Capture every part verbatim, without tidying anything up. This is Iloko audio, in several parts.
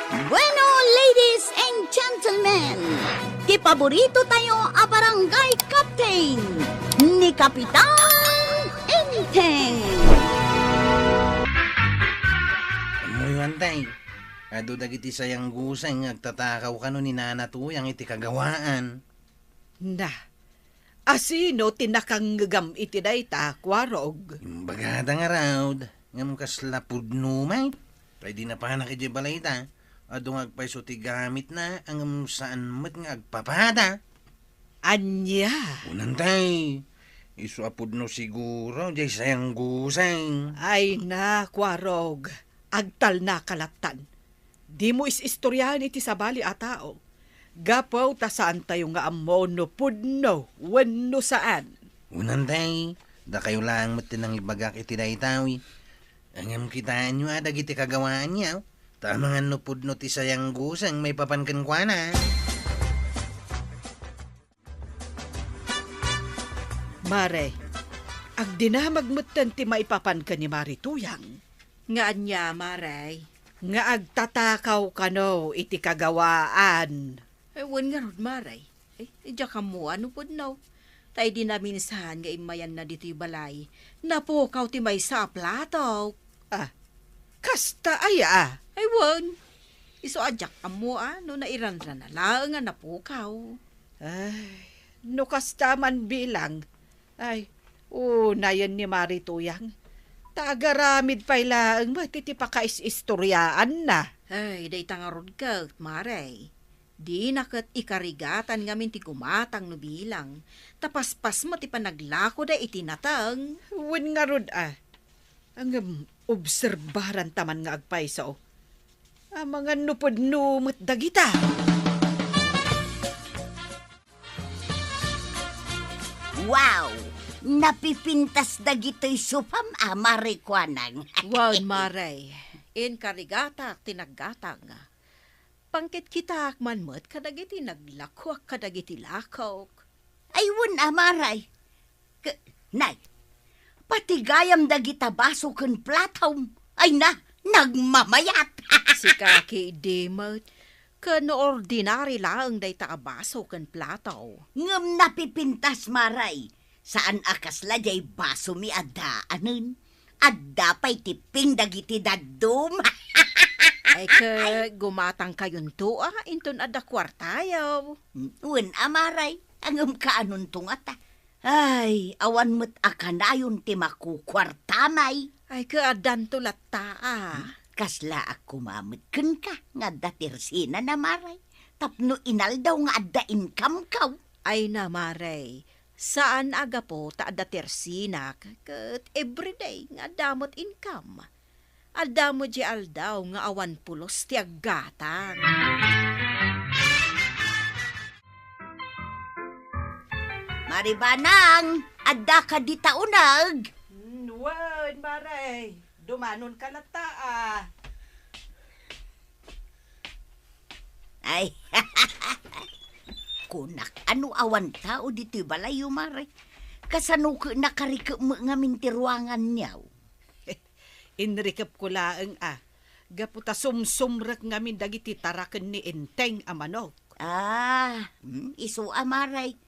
Bueno, ladies and gentlemen, ti paborito tayo a barangay captain, ni Kapitan Enteng. Ammoyo, Antay, adu dagiti sayang guseng nga agtatakaw kano ni Nana Tuyang iti kagawaan. Na, asino ti nakangngegam iti dayta, Kuarog? Imbagada ngarud, ngem kasla pudno met. Pay di napanak idiay balayta. Adu nga agpayso ti gamitna, ngem saan met nga agpapada. Ania? Kunantay, isu a pudno siguro, diay sayang guseng. Ay na, Kuarog, agtalnaka lattan. Dimo is-istoriaen iti sabali a tao. Gapu ta saantayo nga ammo no pudno wenno saan. Kunantay, dakayo laeng met ti nangibagak iti dayta, wi. Ngem kitaenyo a dagiti kagawaanyo, ta amangan no pudno ti sayang guseng maipapan kenkuana. Mare, agdinamag metten ti maipapan ken ni Mari Tuyang. Nga ania, Mare? Nga agtatakaw kano iti kagawaan. Eh, wen ngarud, Mare. Eh, diak ammoan no pudno. Ta idi naminsan nga immayanna ditoy balay, napukaw ti maysa a platok. Ah, kasta aya? Ay, wen. Isu a diak ammo a no nairanrana laeng a napukaw. Ay, no kasta man bilang, ay, unayen ni Mari Tuyang. Ta agaramid pay laeng met iti pakais-istoriaanna. Ay, dayta ngarud ket, Mare. Dina ket ikarigatan ngamin ti gumatang no bilang, ta paspas met ti panaglakoda iti nateng. Wen ngarud a, ngem obserbaran ta man nga agpayso. Amangan no pudno met dagita. Wow! Napipintas dagitoy supam a, Mare Kuanang. Wen, Mare, inkarigatak ti naggatang. Pangkitkitak man met kadagiti naglakuak kadagiti lakok. Ay, wen a, Mare. K-, nay, pati gayam dagita baso ken platom. Ay na, nagmamayat. Sika ketdi met, ken ordinari laeng dayta a baso ken plato. Ngem napipintas, Mare. Saan a kasla diay basomi a daanen. Adda pay ti ping dagiti dadduma. Ay, ket gumatangkayonto a, inton adda kuartayo. Wen a, Mare, ngem kaanonto ngata. Ay, awan met a kanayon ti makukuartamay. Ay, ket addanto latta a. Hmm? Kasla a kumamet kenka nga adda ti ersinana, Mare, tapno inaldaw nga adda income-ko. Ay na, Mare, saan a gapu ta adda ti ersinak, ket everyday nga adda met income. Adda met diay aldaw nga awan pulos ti aggatang. Mare Banang, adda kadi ta uneg? Hmm, wen, Mare. Dumanonka latta a. Ay, kunak, ano awan tao ditoy balayyo, Mare? Kasano ket nakarikep met ngamin ti ruanganyo? Inrikepko laeng a, gapu ta sumsumrek ngamin dagiti taraken ni Enteng a manok. Ah, hmm, isu a, Mare.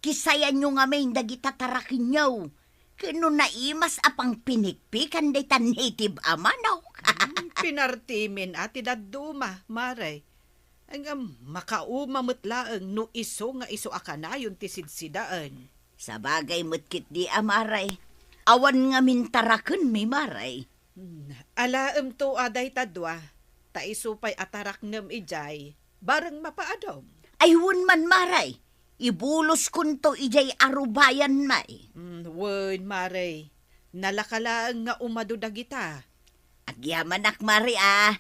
Kisayanyo ngamin dagita tarakenyo. Ken no naimas a pangpinikpikan dayta native a manok. Hmm, pinartimin a ti dadduma, Mare. Ngem makauma met laeng no isu nga isu a kanayon ti sidsidaen. Sabagay met ketdi a, Mare. Awan ngamin tarakenmi, Mare. Hmm, alaemto a dayta dua, ta isu pay a taraknem idiay, bareng mapaadom. Ay, wen man, Mare. Ibuloskonto idiay arubayanmi. Hmm, wen, Mare. Nalaka laeng nga umadu dagita. Agyamanak, Mare, a.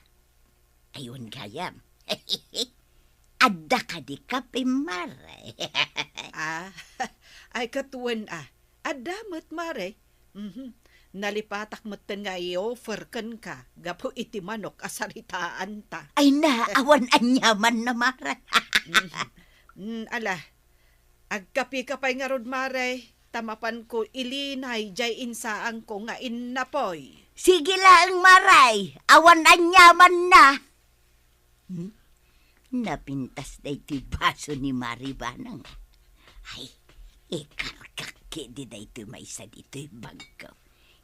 Ay, wen gayam. Adda kadi kape, Mare? Ah, ay, ket wen a. Adda met, Mare. Mhm. Nalipatak metten nga i-offer kenka gapu iti manok a saritaanta. Ay na, awan aniamanna, Mare. Mhm. Mm, ala, agkapeka pay ngarud, Mare, ta mapanko ilinay diay insaangko nga innapoy. Sige laeng, Mare. Awan aniamanna. Hmm? Napintas daytoy baso ni Mari Banang. Ay, ikargak ketdi daytoy maysa ditoy bagko.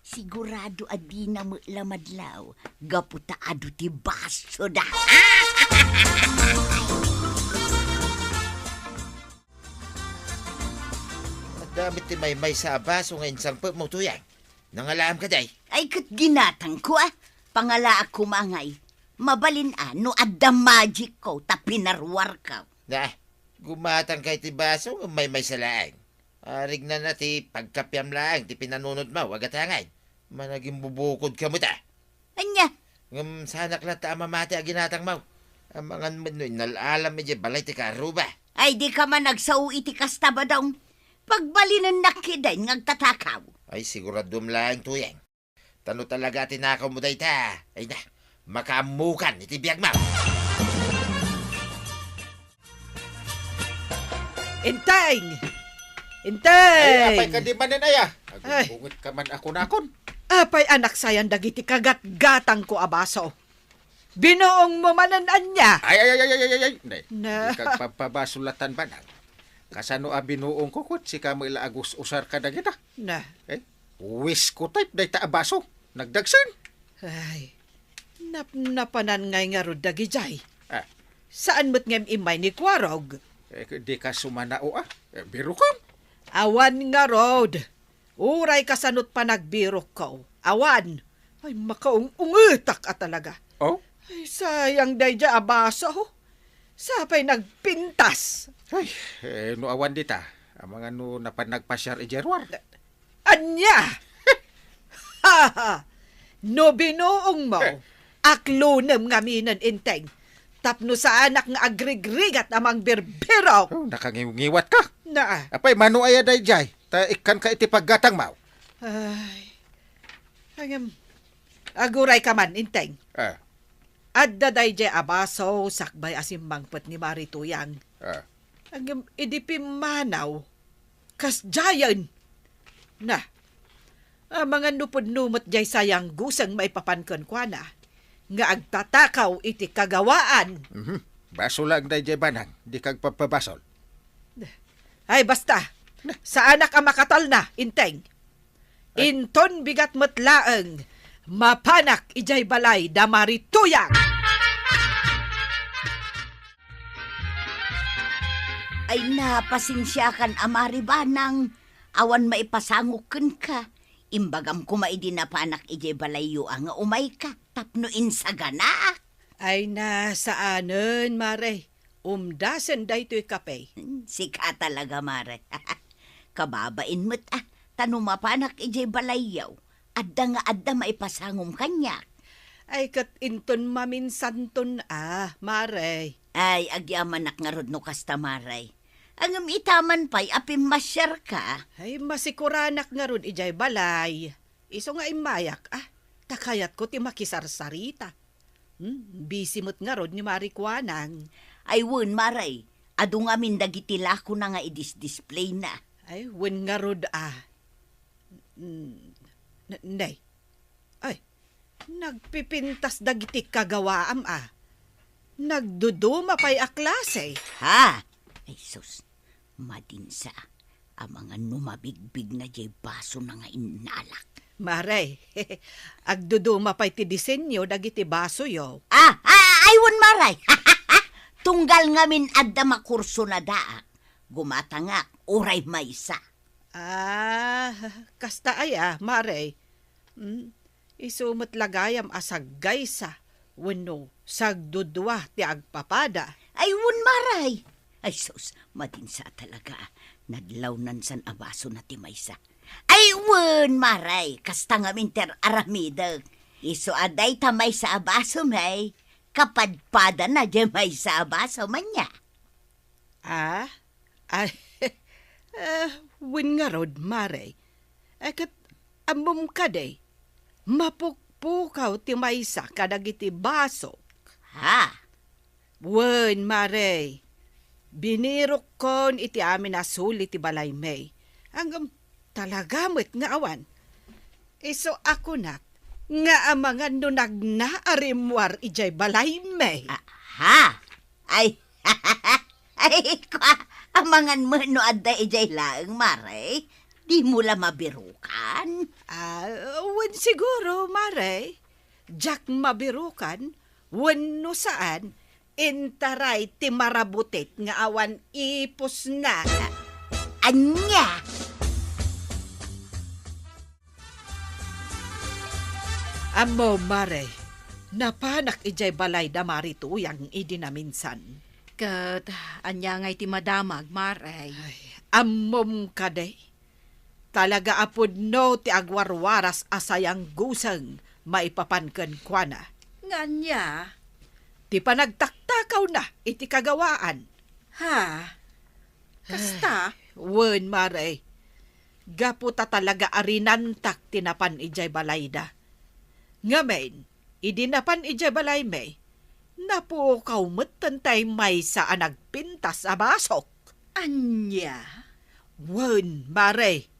Sigurado a dina met la madlaw gapu ta adu ti basoda. Adda met ti maymaysa a baso nga insangpetmo, Tuyang. Nangalaam kadi? Ay, ket ginatangko, a. Pangalaak koma ngay. Mabalin a no adda magicko ta pinaruarko. Na, gumatangka iti baso ngem maymaysa laeng. Arignana ti pagkapiam laeng ti pinanunotmo a gatangay. Managimbubukodka met, a. Ania? Ngem saanak latta a mamati a ginatangmo. Amangan met no innal-alam idiay balay ti kaarruba. Ay, dika man agsao iti kasta, Badong. Pagbalinennak ketdin nga agtatakaw. Ay, siguradom laeng, Tuyang. Ta no talaga a tinakawmo dayta, ay na, makaammokan iti biagmo. Inteng! Inteng! Ay, apay kadi manen, aya? Ay. Agungunget ka man a kunakon. Apay a naksayan dagiti kagatgatangko a baso? Binuongmo manen ania? Ay, ay, ay, ay, ay, ay, ay, nay. Na. Dika agpabpabasol latta, Banang. Kasano a binuongko ket sika met la agus-usar kadagita? Na. Eh, Wisco type dayta a baso. Nagdagsen. Ay, napnapanan ngay ngarud dagidiay. Ah. Saan met ngem immay ni Kuarog? Eh, dika sumanao, a. Eh, birokam. Awan ngarud. Uray kasanot panagbirokko. Awan. Ay, makaung-ungetak a talaga. Oh? Ay, sayang daydiay a baso. Sapay nagpintas. Ay, eh, no awan dita, amangan no napan nagpasiar idiay ruar. Ania? No binuongmo, eh, aklonem ngaminen, Inteng. Tapno saanak nga agrigrigat a mangbirbirok. Oh, nakangiwngiwatka. Na. Apay, mano aya daydiay? Ta ikkanka iti paggatangmo. Ay. Ngem, agurayka man, Inteng. Ah. Adda daydiay a baso sakbay a simmangpet ni Mari Tuyang. Ah. Ngem, idi pimmanaw, kasdiayen. Na, amangan no pudno met diay sayang guseng maipapan kenkuana nga agtatakaw iti kagawaan. Mhm. Basol laeng daydiay, Banang, dika agpabpabasol. Ay, basta. Na. Saanak a makatalna, Inteng. Ay. Inton bigat met laeng, mapanak idiay balay da Mari Tuyang. Ay, napasensiakan a Mari Banang, awan maipasangok kenka. Imbagam koma idi napanak idiay balayyo a nga umayka, tapno insaganaak. Ay, na, saanen, Mare. Umdasen daytoy kape. Hmm, sika talaga, Mare. Kababain met, a, ta no mapanak idiay balayyo, adda nga adda maipasangom kaniak. Ay, ket inton maminsanton a, Mare. Ay, agyamanak ngarud no kasta, Mare. Ngem ita man pay a pimmasiarka. Ay, masikuranak ngarud idiay balay. Isu nga immayak, a, ta kayatko ti makisarsarita. Hmm, busy met ngarud ni Mari Kuanang. Ay, wen, Mare. Adu ngamin dagiti lakona nga idisdisplayna. Ay, wen ngarud, a. Hmm, n-, nay. Ay, nagpipintas dagiti kagawaam, a. Nagduduma pay a klase. Ha? Ay, sus. Madinsa, amangan no mabigbigna diay basona nga innalak. Mare, agduduma pay ti disenyo dagiti basoyo. A, a, ay, wen, Mare. Tunggal ngamin adda makursona daak. Gumatangak, uray maysa. A, kasta aya, Mare. Hmm? Isu met la gayam a saggaysa wenno sagdudua ti agpapada. Ay, wen, Mare. Ay, sus, madinsa talaga. Nadlawnan san a basona ti maysa. Ay, wen, Mare, kasta ngamin ti ar-aramidek. Isu a dayta maysa a basom, ay, kapadpadana diay maysa a basom, ania? A? Ay, a, wen ngarud, Mare. Ay, ket ammom kadi, mapukpukaw ti maysa kadagiti basok. Ha? Wen, Mare. Binirokkon iti amin a suli ti balaymi. Ngem talaga met nga awan. Isu a kunak nga amangan no nagna a rimmuar idiay balaymi. A-, Ha? Ay, ay, kwa, amangan met no adda idiay laeng, Mare. Dimo la mabirukan? Ah, wen siguro, Mare. Diak mabirukan, wenno saan, intaray ti marabutit nga awan ipusna. Ania? Ammom, Mare, napanak idiay balay da Mari Tuyang idi naminsan. Ket ania ngay ti madamag, Mare? Ay, ammom kadi? Talaga a pudno ti agwarwaras a sayangguseng maipapan kenkuana. Nga ania? Ti panagtaktakawna iti kagawaan. Ha? Kasta? Ay, wen, Mare. Gapu ta talaga a rinantak ti napan idiay balayda. Ngamin, idi napan idiay balaymi, napukaw metten tay maysa a nagpintas a basok. Ania? Wen, Mare.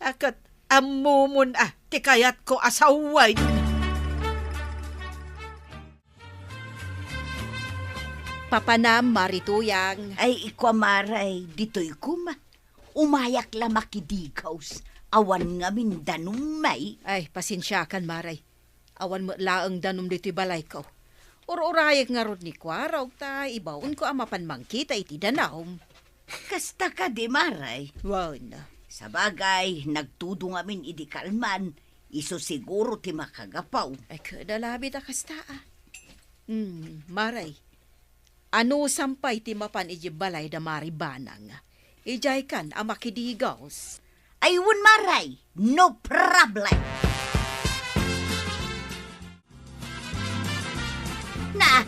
A ket ammomon a ti kayatko a sawen. Papanam, Mari Tuyang. Ay, ikua, Mare, ditoy koma. Umayak la makidigaws. Awan ngamin danummi. Ay, pasensiakan, Mare. Awan met laeng danum ditoy balayko. Ur-urayek ngarud ni Kuarog ta ibaonko a mapan mangkita iti danum. Kasta kadi, Mare? Wen. Sabagay, nagtudo ngamin idi kalman, isu siguro ti makagapu. Ay, kada labi ta kasta, a. Hmm, Mare, anusam pay ti mapan iti balay da Mari Banang? Idiay kan a makidigaws. Ay, wen, Mare, no problem. Na,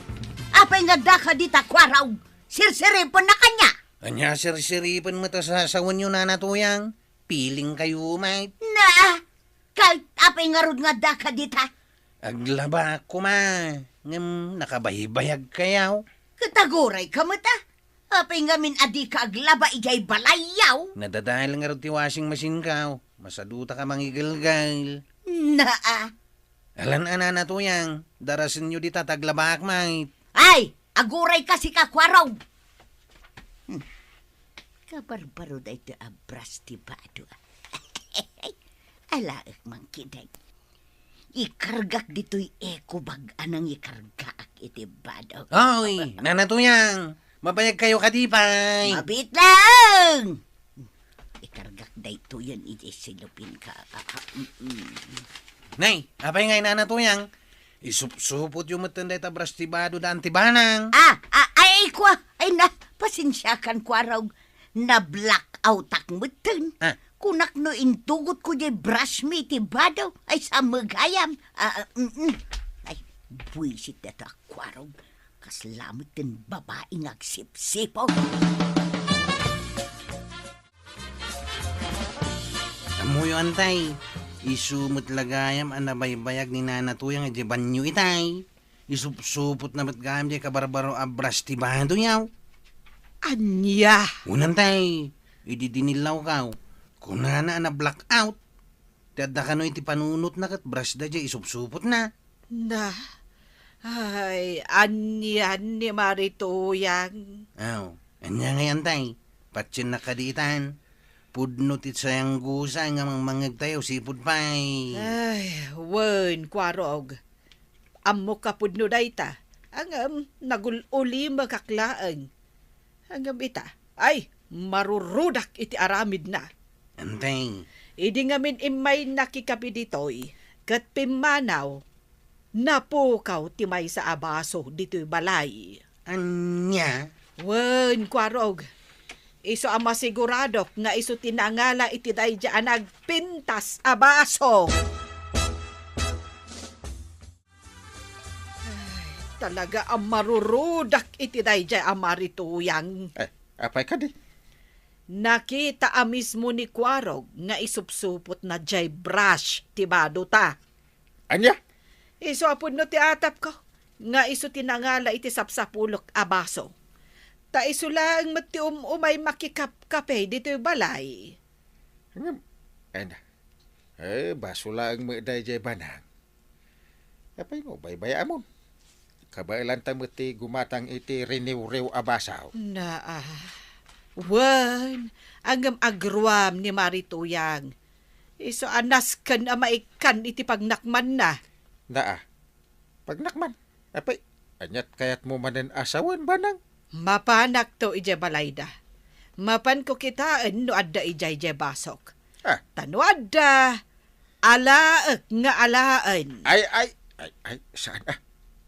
apay nga daka dita, Kuarog? Sirsiripennak ania? Ania sirsiripen met a sasawenyo, Nana Tuyang? Piling kayo, may. Na, kal-, apay ngarud nga daka dita? Aglabak koma, ngem nakabaybayag kayaw. Ket aguray ka met, a? Apay ngamin a dika aglaba idiay balayyaw? Nadadael ngarud ti washing machine kaw. Masaduta ka mangigelgel. Naa. Alan a, Nana Tuyang, darasenyo dita ta aglabaak, may. Ay, aguray ka sika, Kuarog. Hmm. Kabarbaro daytoy a brush ti bado. Alaek mangkideg. Ikargak ditoy eco bag a nangikargaak iti bado. Oy, Nana Tuyang, mabayag kayo kadi pay? Mabiit laeng! Ikargak daytoyen iti silupin ka. Ah, ah, mm, mm. Nay, apay ngay, Nana Tuyang? Isupsupotyo metten dayta brush ti bado daan ti banang. Ah, ah, ay, ay, kua, ay na, pasensiakan, Kuarog. Na-blackoutak metten. Ah. Kunak no intugotko diay brush mi ti bado, ay sa megayam. Ah, ah, mm, mm. Ay, buisit dayta, Kuarog. Kasla metten babai nga agsipsipon. Ammoyo, Antay, isu met la gayam a nabaybayag ni Nana Tuyang idiay banyo itay. Isupsupotna met gayam diay kabarbaro a brush ti bado, yaw. Ania? Wen, Antay, idi dinillawkaw, kunana a na-blackout. Ti adda kano iti panunotna ket brush daydiay isupsupotna. Na, ay, anian ni Mari Tuyang. Aw, ania ngay, Antay? Patiennak kadi itan. Pudno ti sayangguseng nga mangmangngegtayo, sipud pay. Ay, wen, Kuarog. Ammok a pudno dayta. Ngem, nagul-ulimekak laeng. Ngem ita, ay, marurudak iti aramidna. Antay. Idi ngamin immay nakikapi ditoy, ket pimmanaw, napukaw ti maysa a baso ditoy balay. Ania? Wen, Kuarog, isu a masiguradok nga isu ti nangala iti daydiay a nagpintas a baso. Ay, talaga a marurudak iti daydiay a Mari Tuyang. Eh, apay kadi? Nakita a mismo ni Kuarog nga isupsupotna diay brush ti badota. Ania? Isu a pudno ti atapko, nga isu ti nangala iti sapsapulok a baso. Ta isu laeng met ti um-umay makikapkape ditoy balay. Ngem, ay na. Eh, baso laeng met daydiay banang. Apay no, baybayaamon. Kabaelanta met ti gumatang iti riniwriw a basaw. Naa. Wen, ngem agruam ni Mari Tuyang. Isu a nasken a maikkan iti pagnakmanna. Naa. Pagnakman? Apay, aniat kayatmo manen a sawen, Banang? Mapanakto idiay balayda. Mapanko kitaen no adda idiay diay basok. Ah. Ta no adda, alaek nga alaen. Ay, ay, ay, ay, saan a?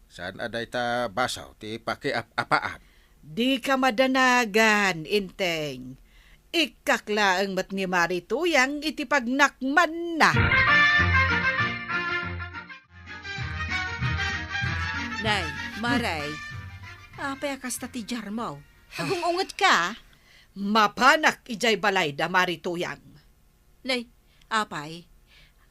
Saan a dayta basaw ti pakiap-apaan? Dika madanagan, Inteng. Ikkak laeng met ni Mari Tuyang iti pagnakmanna. Nay, Maray, apay a kasta ti diarmo? Agung-ungetka? Mapanak idiay balayda, Mari Tuyang. Nay, apay,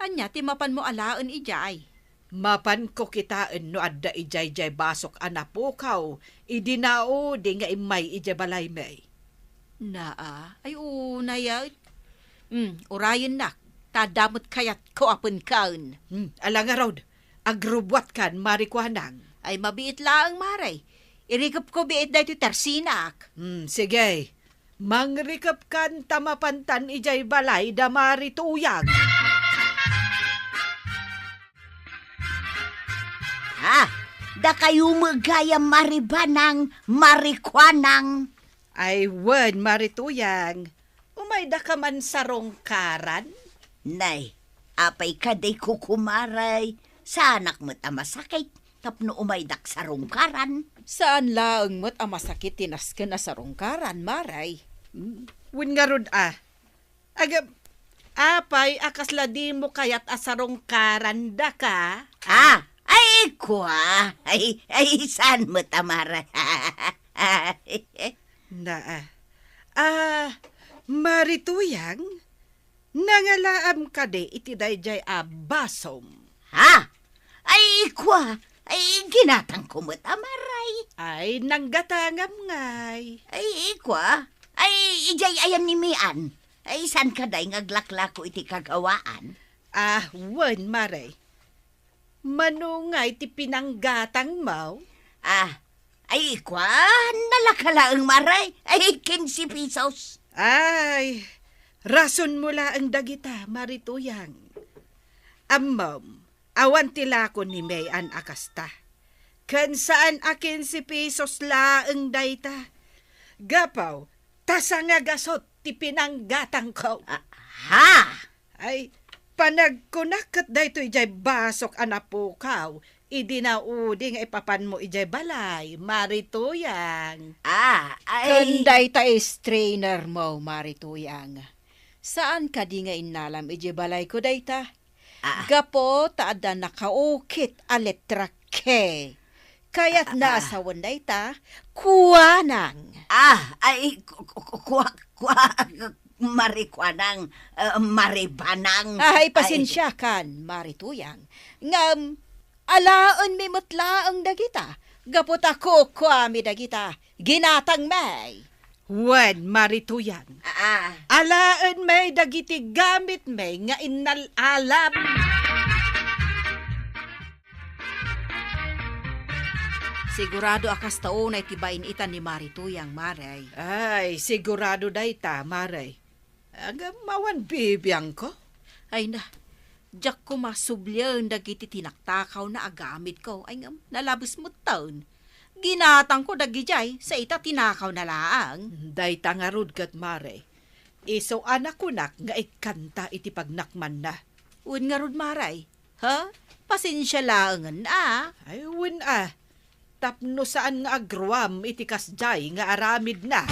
ania ti mapanmo alaen idiay? Mapanko kitaen no adda idiay diay basok a napukaw idi naudi nga immay idiay balaymi. Naa, ay unay a. Hmm, urayennak, ta adda met kayatko a penkaen. Hmm, ala ngarud, agrubbuatkan, Mari Kuanang. Ay mabiit laeng, Mare. Irikepko biit daytoy tersinak. Hmm, sige. Mangrikepkan ta mapantan idiay balayda, Mari Tuyang. Ha? Dakayo met gayam, Mari Banang, Mari Kuanang. Ay wen, Mari Tuyang. Umaydaka man sarungkaran? Nay, apay kadi, Kuko Maray? Saanak met a masakit tapno umaydak sarungkaran. Saan laeng met a masakit ti nasken a sarungkaran, Maray. Hmm. Wen ngarud a. Agam, apay a kasla dimo kayat a sarungkaran daka? Ah, ay, kua. Ay, ay, saan met a, Maray? Naa. Ah, Mari Tuyang, nangalaam kadi iti daydiay a basom? Ha? Ay, kua. Ay, ginatangko met a, Maray. Ay, nanggatangam ngay. Ay, kua. Ay, idiay ayan ni Mian. Ay, saan kadi nga aglaklako iti kagawaan? Ah, wen, Maray. Mano ngay ti pinanggatangmo? Ah, ay, kua, nalaka laeng, Maray. Ay, kinse pesos. Ay, rasonmo laeng dagita, Mari Tuyang. Ammom, awan ti lako ni Mian a kasta. Ken saan a kinse pesos laeng dayta. Gapu ta sangagasut ti pinanggatangko. Ah, ha? Ay, panagkunak ket daytoy diay basok a napukaw idi naudi nga ipapanmo idiay balay, Mari Tuyang. Ah, ay. Ken dayta strainer mo, Mari Tuyang. Saan kadi nga innalam idiay balayko dayta? Ah. Gapu ta adda nakaukit a letra K. Kayatna a sawen dayta, kuanang. Ah, ay, ku-, ku-, ku-, kua-, kua-, Mari Kuanang, eh, Mari Banang. Ay, pasensiakan, Mari Tuyang. Ngem, alaenmi met laeng dagita. Gapu ta kukuami dagita. Ginatangmi. Wen, Mari Tuyang. Ah. Alaenmi dagiti gamitmi nga innal-alam. Sigurado a kasta unay ti bain ita ni Mari Tuyang, Maray. Ay, sigurado dayta, Maray. Agam awan bibiangko. Ay na, diak koma sublien dagiti tinaktakawna a gamitko. Ay ngem, nalabes metten. Ginatangko dagidiay, sa ita tinakawna laeng. Dayta ngarud ket, Mare. Isu a nakunak nga ikkanta iti pagnakmanna. Wen ngarud, Mare. Ha? Pasensia laengen a. Ay, wen a. Tapno saan nga agruam iti kasdiay nga aramidna.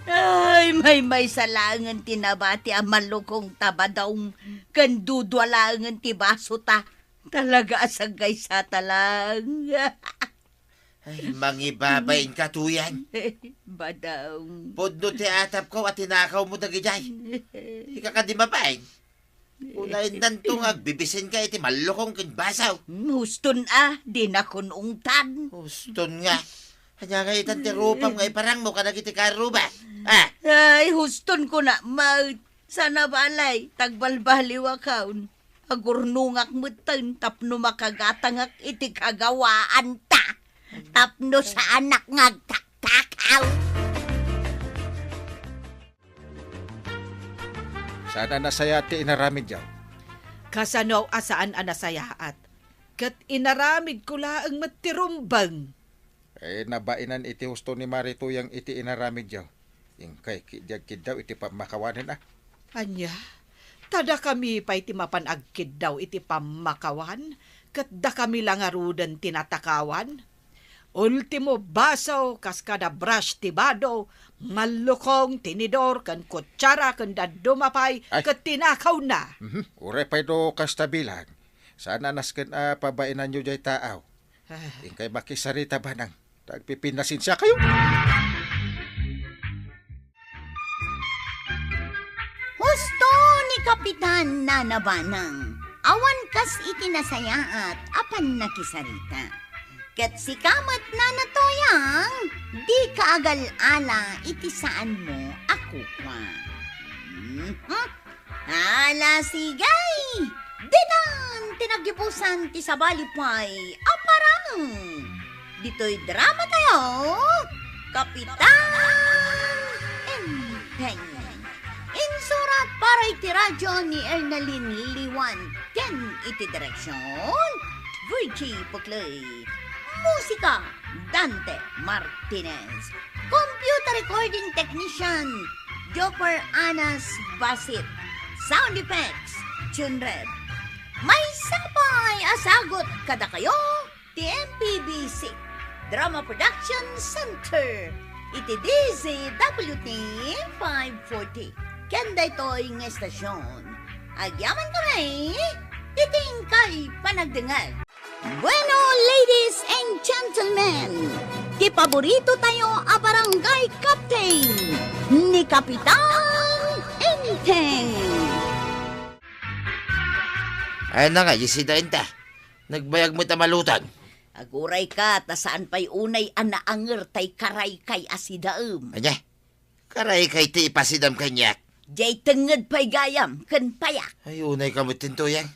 Ay, maymaysa laengen ti nabati a malukong ta badong, ken dudua laengen ti baso ta. Talaga a saggaysata laeng. Ay, mangibabain ka, Tuyang. Badong. Pudno ti atapko a tinakawmo dagidiay. Ika kadi mabain. Unaynanto nga agbibisin ka iti mallukong ken basaw. Hmm, huston a, dinakon ungtan. Huston nga. Ania nga itan ti rupam nga iparangmo kadagiti karuba? Ah! Ay, huston ko na, ma-, sana balay, tagbalbaliwakon. Agurnongak metten tapno makagatangak iti kagawaanta, tapno saanak nga agtaktakaw. Saan a nasayaat ti inaramidyo? Kasano a saan a nasayaat? Ket inaramidko laeng met ti rumbeng. Eh, nabainan iti husto ni Mari Tuyang iti inaramidyo. Inkay, ki-, di agkiddaw iti pammakawanen, a. Ania? Ta dakami pay ti mapan agkiddaw iti pammakawan, ket dakami la ngaruden ti natakawan? Ultimo baso, kas kada brush ti bado, mallukong, tinidor, ken kutsara, ken dadduma pay, Ay. Ket tinakawna. Mhm. Uray pay no kasta bilang, saan a nasken a pabainanyo jay taaw. Ah. Inkay makisarita, Banang. Ta agpipinasensiakayo. Husto ni Kapitan Nana Banang, awan kas iti nasayaat a pannakisarita. Ket sika met, Nana Toyang, dika agal-ala iti saanmo a kukua. Mhm. Ala, sige! Ditan ti naggibusan ti sabali pay a parang. Ditoy drama tayo, Kapitan Enteng. Insurat para iti radyo ni Ernalyn Liwan ken iti direksyon, Virgie Puclay. Musika, Dante Martinez. Computer recording technician, Joker Anas Basit. Sound effects, Junred. Maysa pay a sagut kadakayo ti M P B C Drama Production Center iti D Z W T five forty. Ken daytoy nga estasyon, agyaman kami iti inkay panagdengngeg. Bueno, ladies and gentlemen, ti paborito tayo a barangay captain, ni Kapitan Enteng. Ay na nga, Isidanta. Nagbayag met a malutang. Agurayka, ta saan pay unay a naanger tay karaykay a sidaem. Ania? Karaykay ti ipasidam kaniak? Jay tengnged pay gayam ken payak. Ay, unayka met, Tuyang.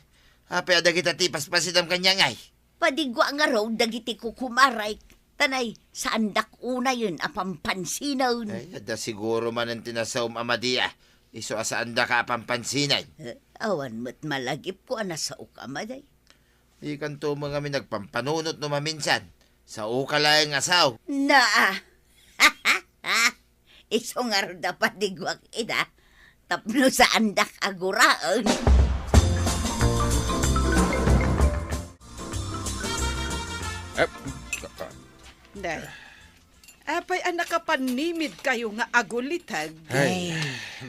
Apay a dagita ti ipaspasidam kaniak, ngay? Padigua ngarud dagiti kukumarek, ta nay, saandak unayen a pampansinen. Ay, adda siguro manen ti nasaom a madi a. Isu a saandaka a pampansinen. Eh, awan met malagipko a nasaok a madi. Dikanto met ngamin agpampanunot no maminsan. Saoka laeng a sao. Naa. Isu ngarud a padiguak ida, tapno saandak a guraen. Eh, Day, apay a nakapannimidkayo nga aguliteg? Ay,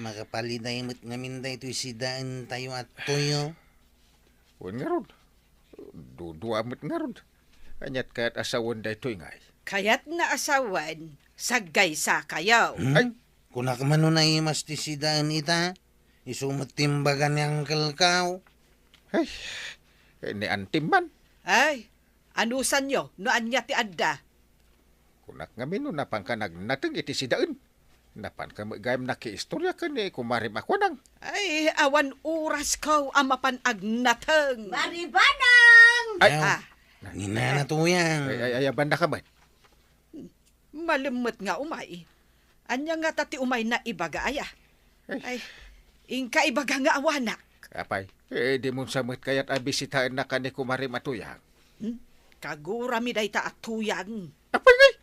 makapaliday met ngamin daytoy sidaentayo a tuyo. Wen ngarud, dudua met ngarud. Aniat kayat a sawen daytoy ngay? Kayatna a sawen, saggaysakayo. Hmm? Ay. Kunak man no naimas ti sidaen ita, isu met ti imbaga ni Uncle Kao. Ay, ni Antim man. Ay, anusanyo no ania ti adda? Kunak ngamin no napanka nagnateng iti sidaen. Napanka met gayam nakiistorya ken ni kumarem a Kuanang. Ay, awan orasko a mapan agnateng. Maribanang! Ay, Yaw, ah. Ni Nana Tuyang. Ay, ay, ayaban na ka met. Malemmet nga umay. Ania ngata ti umayna ibaga aya? Ay. Ay, inka ibaga nga awanak. Apay, eh, dimonsa met kayat a bisitaennak ken ni kumarem a Tuyang? Hmm? Kagurami dayta a Tuyang. Apay ngay?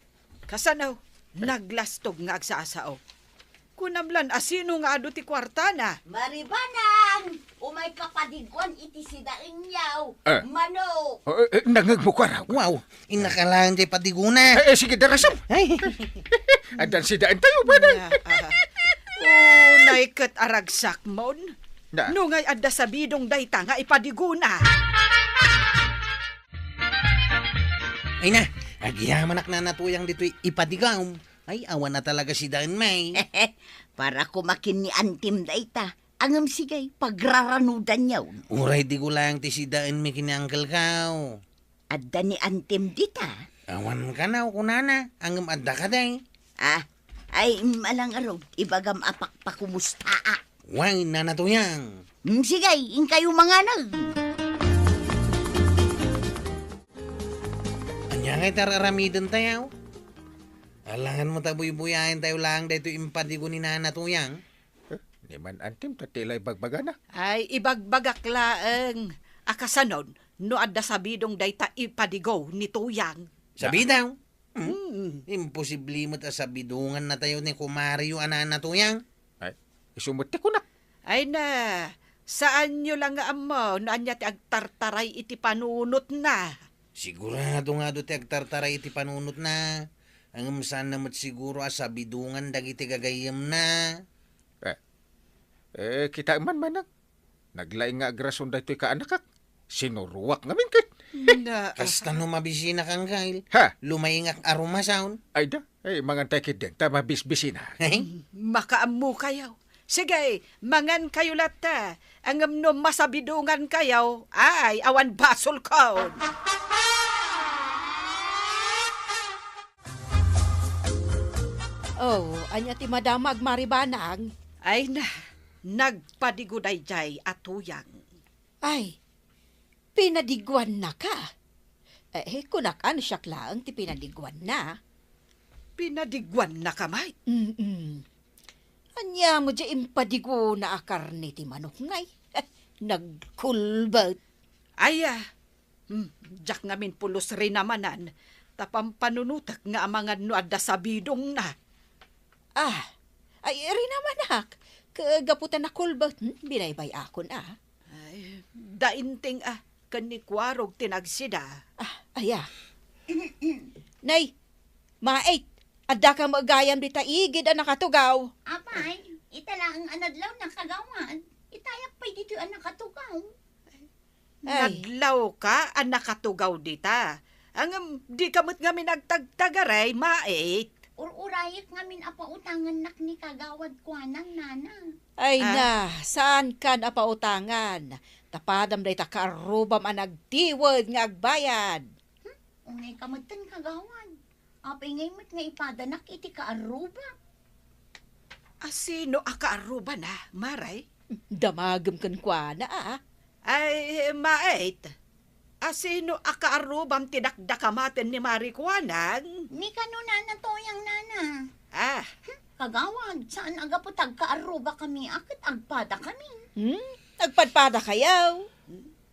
Kasano? Ay. Naglastog nga agsasao. Kunam lan a sino nga adu ti kuartana? Maribanang! Umayka padiguan iti sidaenyo. Eh. Manok! Oh, eh, eh, nangngegmo, kuara. Wow! Innakalaen ti padiguna. Eh, eh, sige, darasam. Ay. Addan sidaentayo, Banang. Ah, ah. Unay ket a ragsakmon. Na. No ngay adda sabidong dayta nga ipadiguna. Ay na, agyamanak, Nana Tuyang, ditoy ipadigam. Ay, awan na talaga sidaen, may. Para kumakin ni Antim dayta. Ngem sige, pagraranudanyo. Uray di ko laeng ti sidaenmi ken ni Uncle Kao. Adda ni Antim dita? Awan kano, kunana, ngem adda kadi. Ah, ay, malangarog, ibagam a pakpakumustaak. Way, Nana Tuyang. Mm, sige, inkayo manganeg. Ania ngay ti ar-aramidentayo? Alangan met a buybuyaentayo laeng daytoy impadigo ni Nana Tuyang. Eh, ni man antim ta ti la ibagbagana. Ay, ibagbagak laeng a kasanon no adda sabidong dayta ipadigo ni Tuyang. Sabidong? Hmm? Mm. Imposible met a sabidongannatayo ni kumareyo a Nana Tuyang. Ay, isu met ti kunak. Ay na, saanyo la nga ammo no ania ti agtartaray iti panunotna. Sigurado nga adu ti agtartaray iti panunotna. Ngem saanna met siguro a sabidongan dagiti gagayyemna. Eh, eh, kitaem man, manang. Naglaing nga agrason daytoy kaanakak. Sinuroak ngamin ket. Na. Kasta no mabisinak, Angkel. Ha? Lumaingak a rumasaon. Ay da, eh, mangantay ketdin, ta mabisbisinak. Makaammokayo. Sige, mangankayo latta. Ngem no masabidongankayo, ay, awan basolkon. Oh, ania ti madama, Mari Banang? Ay na, nagpadigo daydiay a Tuyang. Ay, pinadiguannaka? Eh, kunak a no siak laeng ti pinadiguanna. Pinadiguannaka met? Mm-mm. Ania met diay impadigona a karne ti manok ngay? Nagkulbet. Ay, ah, Hmm, diak ngamin pulos rinamanan, ta pampanunotek nga amangan no adda sabidongna. Ah, ay, rinamanak. Ke-, gapu ta nakulbet, hmm, binaybay-akon, ah. Ay, dainting, ah, ken ni Kuarog ti nagsida. Ah, aya. Nay, Mait, addaka met gayam dita igid a nakatugaw. Apay, ita laeng a nadlawna, kagawad. Itayak pay ditoy a nakatugaw. Ay. Nadlawka a nakatugaw dita. Ngem dika met ngamin agtagtagaray, Mait. Ur-urayek ngamin a pautangannak ni Kagawad Kuanang, Nana. Ay na, saankan a pautangan. Ta padam dayta kaarrubam a nagtiwed nga agbayad. Hmm? Unayka metten, Kagawad. Apay ngay met nga ipadanak iti kaarruba? A sino a kaarrubana, Mari? Damagem kenkuana, a. Ay, Mait. A sino a kaarrubam ti dakdakamaten ni Mari Kuanang? Ni kano, Nana Toyang, Nana. Ah. Hmm, kagawad, saan a gapu ta agkaarrubakami a ket agpadakami? Hmm? Agpadpadakayo?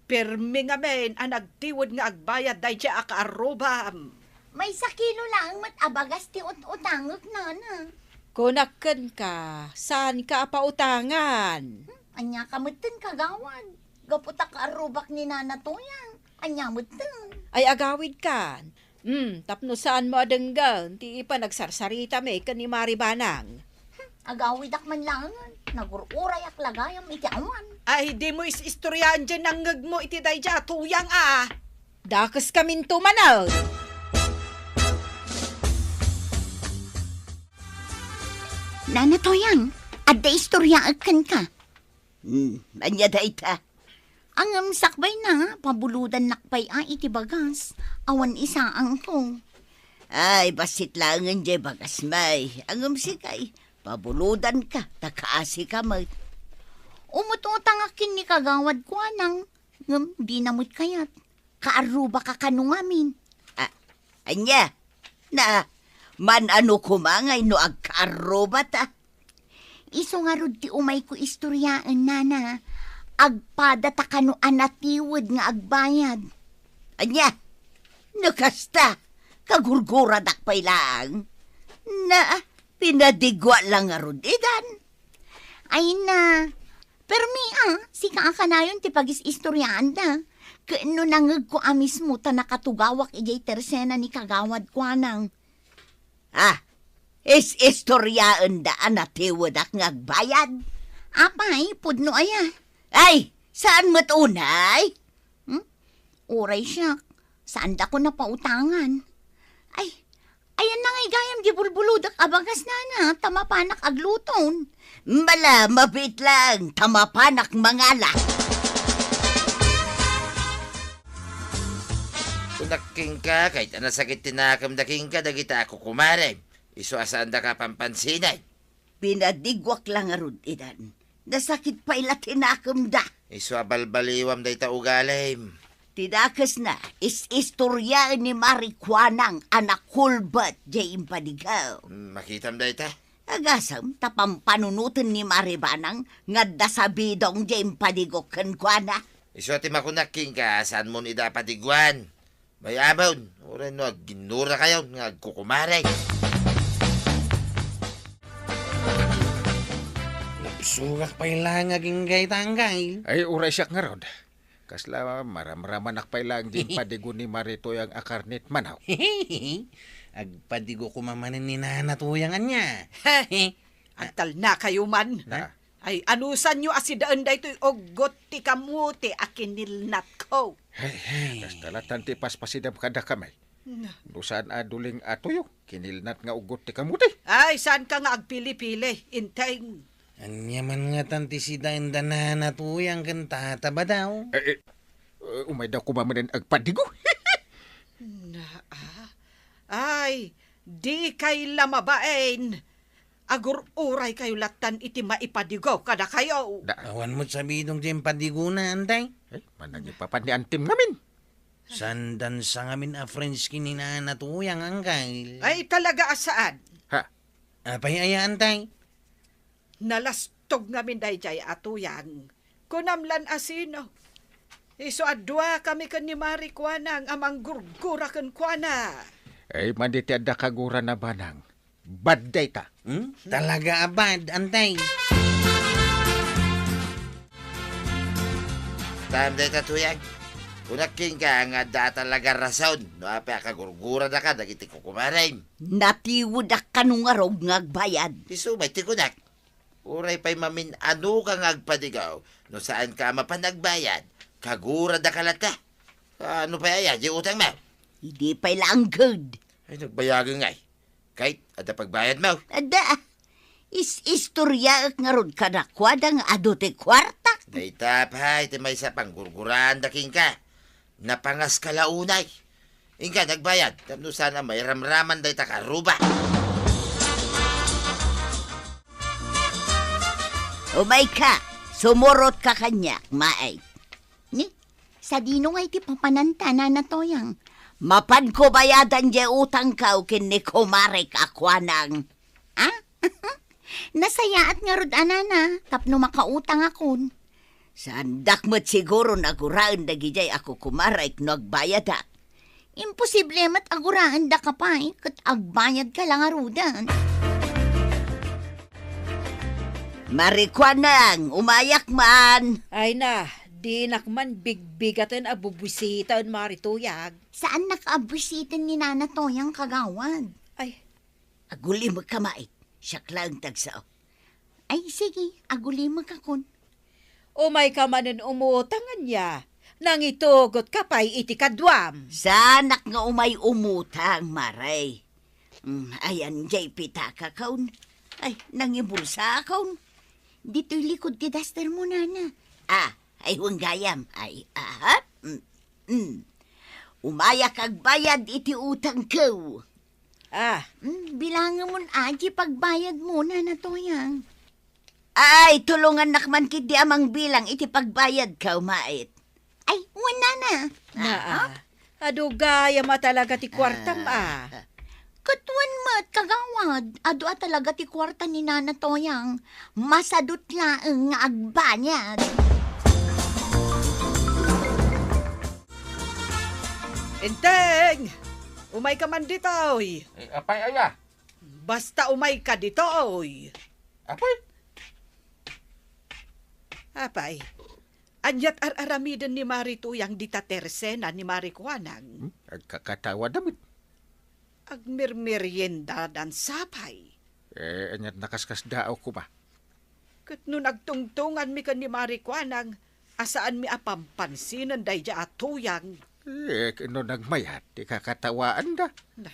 Pirmi ngamin a nagtiwed nga agbayad daydiay a kaarrubam. Maysa kilo laeng met a bagas ti ut-utangek, Nana. Kunak kenka, saanka a pautangan. Hmm, aniaka metten, kagawad? Gapu ta kaarrubak ni Nana Toyang. Ania metten? Ay, agawidkan. Hmm, tapno saanmo a denggen ti panagsarsarita mi ken ni Mari Banang. Hmm, agawidak man laengen. Nagur-urayak la gayam iti awan. Ay, dimo is-istoriaan diay nangngegmo iti daydiay a Toyang a. Dakeskaminto manen. Nana Toyang, adda istoriaek kenka. Hmm, ania dayta? Ngem sakbayna, pabulodannak pay a iti bagas, awan isaangko. Ay, bassit laengen diay bagas, may. Ngem sikay, pabulodanka, ta kaasika met. Umut-utangak ken ni Kagawad Kuanang, ngem dina met kayat. Kaarrubaka kano ngamin. Ah, ania? Na, man-ano koma ngay no agkaarrubata? Isu ngarud ti umayko istoriaen, Nana. Agpadata kano a natiwed nga agbayad. Ania? No kasta, kagurguradak pay laeng. Na, pinadigua la ngarud idan. Ay na, permi a, sika a kanayon ti pagis-istoriaanda. Ken no nangngegko a mismo ta nakatugawak idiay tersena ni Kagawad Kuanang. Ah, is-istoriaenda a natiwedak nga agbayad? Apay, pudno aya? Ay, saan met unay? Hmm? Uray siak, saandakon a pautangan. Ay, ayanna ngay gayam di bulbulodek a bagas, Nana, ta mapanak agluton. Mala, mabiit lang, ta mapanak mangala. Kunak kenka, kayat a nasakit ti nakemda kenka dagita a kukumarem. Isu a saandaka a pampansinan. Pinadiguak la ngarud idan. Nasakit pay la ti nakemda. Isu a balbaliwam dayta ugalim. Ti dakesna, is-istoriaen ni Mari Kuanang a nakulbet jay impadigaw. Hmm, makitam dayta? Agasem, ta pampanunoten ni Mari Banang nga adda sabidong jay impadigo kenkuana. Isu a ti makunak kenka, saanmon ida a padiguan. May-amon, uray no agginnurakayon nga agkukumare. Napsugak pay laeng agingga ita, Anggail. Ay, uray siak ngarud. Kasla maramramanak pay laeng di impadigo ni Mari Tuyang a karne ti manok. Agpadigo koma manen ni Nana Tuyang ania. Agtalnakayo man. Na. Ay, anusanyo a sidaen daytoy uggot ti kamote a kinilnatko? Hey, hey. Kasta latan ti ipaspasidam kadakami. Na. No saan a duling a tuyo, kinilnat nga uggot ti kamote. Ay, saanka nga agpili-pili, Enteng. Ania man ngatan ti sidaenda Nana Tuyang ken Tata Badaw? Eh, eh, eh, umayda koma manen agpadigo. Na, ah. Ay, dikay la mabain. Agur-uraykayo lattan iti maipadigo kadakayo. Da. Awan met sabidong ti impadigona, Antay. Ay, manangipapan ni Antim ngamin. Sandan sa ngamin a friends ken ni Nana Tuyang, Anggail. Ay, talaga a saan. Ha? Apay aya, Antay? Nalastog ngamin dayjay a Tuyang. Kunam lan a sino. Isu a duakami ken ni Mari Kuanang a manggurgura kenkuana. Ay, madi ti adda kagurana, Banang. Bad dayta. Hmm? Talaga a bad, Antay. Taem dayta, Tuyang. Kunak kenka nga adda talaga rason no apay a kagurguradaka dagiti kukumarem. Natiwedak kano ngarud nga agbayad. Isu met ti kunak. Uray pay mamin-anoka nga agpadigaw, no saanka a mapan agbayad, kaguradaka latta. Ano pay aya, di utangmo? Idi pay la angged. Ay, nagbayagen ngay. Kayat, adda pagbayadmo? Adda. Is-istoriaek ngarud kadakuada nga adu ti kuarta. Dayta pay ti maysa a panggurguraanda kenka. Napangaska la unay. Inka, nagbayad. Tapno saan a mairamraman dayta karuba. Umayka, sumurotka kaniak, Maet. Ni, sadino ngay ti papananta, Nana Toyang? Mapanko bayadan diay utangko ken ni kumarek a kuanang. Ha? Nasayaat ngarud a nana, tapno makautangakon. Saandak met siguron a guraen dagidiay a kukumarek no agbayadak. Imposible met a guraendaka pay, ket agbayadka la ngaruden. Mari Kuanang, umayak man. Ay na, dinak man bigbigaten a bubusitaen, Mari Tuyang. Saannak a busiten ni Nana Toyang, kagawad. Ay, agulimekka, Maet. Siak laeng ti agsao. Ay, sige, agulimekakon. Umayka manen umutang ania? Nangitugotka pay iti kaduam. Saanak nga umay umutang, Mare. Mm, ayan, diay pitakakon. Ay, nangibulsakon. Ditoy likod ti dastermo, Nana. Ah, ay, wen gayam. Ay, aha. Mm, mm. Umayak agbayad iti utangko. Ah. Mm, bilangemon a diay pagbayadmo, Nana Toyang. Ay, tulongannak man ketdi a mangbilang iti pagbayadko, Maet. Ay, wen, Nana. Naa. Ah, adu gayam a talaga ti kuartam, ah. Ket wen met, kagawad, adu a talaga ti kuarta ni Nana Toyang. Masadut laeng nga agbayad. Enteng! Umayka man ditoy. Eh, apay aya? Basta umayka ditoy. Apay? Apay, aniat ar-aramiden ni Mari Tuyang dita tersena ni Mari Kuanang? Hmm? Agkakatawa damit. Agmirmeriendadan sapay. Eh, aniat nakaskasdaaw koma. Ket no nagtungtunganmi ken ni Mari Kuanang a saanmi a pampansinen daydiay a Tuyang. Eh, no nagmayat, ti kakatawaanda. Na,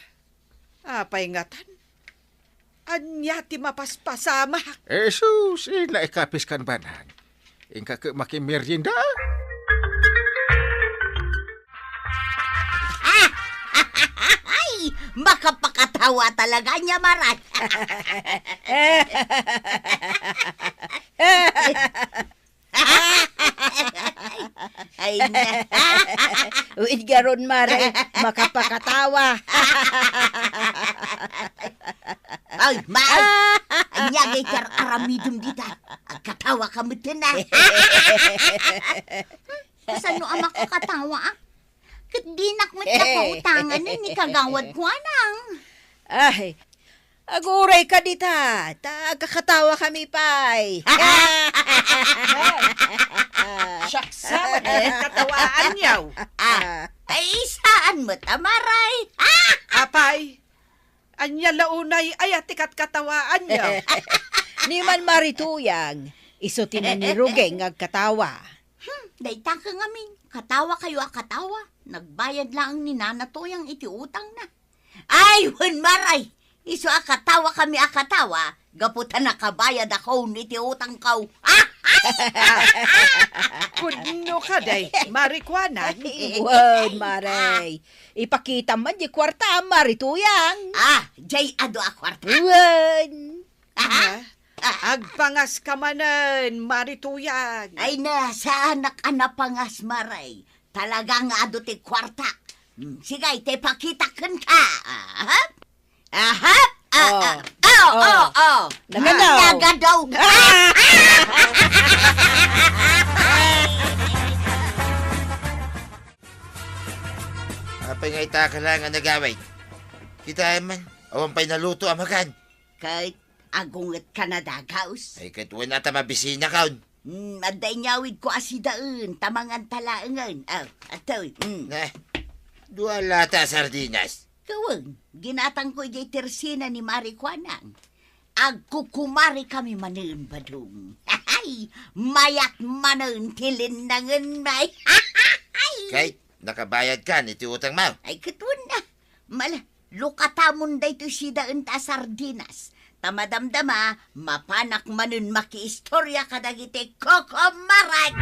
apay ngatan? Ania ti mapaspasamak? Eh, sus, eh, naikapis kan banang. Inka ket makimerienda. Ay, makapakatam Nakakatawa talaga niya, Maray. Ay, na. Wait, garon, Maray, makapakatawa. Ay, ma-, ay, ania ngay ti ar-aramidem dita? Agkatawa ka met, a. Kasano a makakatawa, a? Ket dinak met napautangan ni Kagawad Kuanang. Ay, aguray ka dita, ta agkakatawa kami pay. Siak sa katawaan yaw. Ah, ay, saan met a, Maray? Apay, ania la unay aya ti katkatawaanyo? Ni man Mari Tuyang, isu ti nanirugeng nga agkatawa. Hmm, dayta ngamin, katawa kayo a katawa. Nagbayad laeng ni Nana Tuyang iti utangna. Ay, wen, Maray! Isu a katawa kami a katawa, gapu ta nakabayad ako iti utangko. Kunno kadi, Mari Kuanang? Wen, Maray. Ipakitam man di kuarta, Mari Tuyang. Ah, jay adu a kuarta. Wen. Aha. Ah, agpangas ka manen, Mari Tuyang. Ay na, saanak a napangas, Maray. Talaga nga adu ti kuarta. Hmm, sige, ita ipakitak kenka. Aha. Aha. Ah, oh, ah, oh, oh, oh. Nagadaw. Nagadaw. Apay nga ita ka lang nga nagawid? Kita man, awan pay naluto a makan. Ket agunget ka na, Dagaus? Ay, ket wen a ta mabisinakon. Hmm, adda inyawidko a sidaen, ta manganta laengen. Ah, atoy, hmm. Ne, dua lata a sardinas. Ket wen, ginatangko idiay tersina ni Mari Kuanang. Agkukumari kami manen, Badong. Mayat manen ti linnangenmi. Ket nakabayadkan iti utangmo? Ay, ket wen a. Mala, lukatamon daytoy sidaenta a sardinas. Ta madamdama, mapanak manen makiistoria kadagiti kukumarek.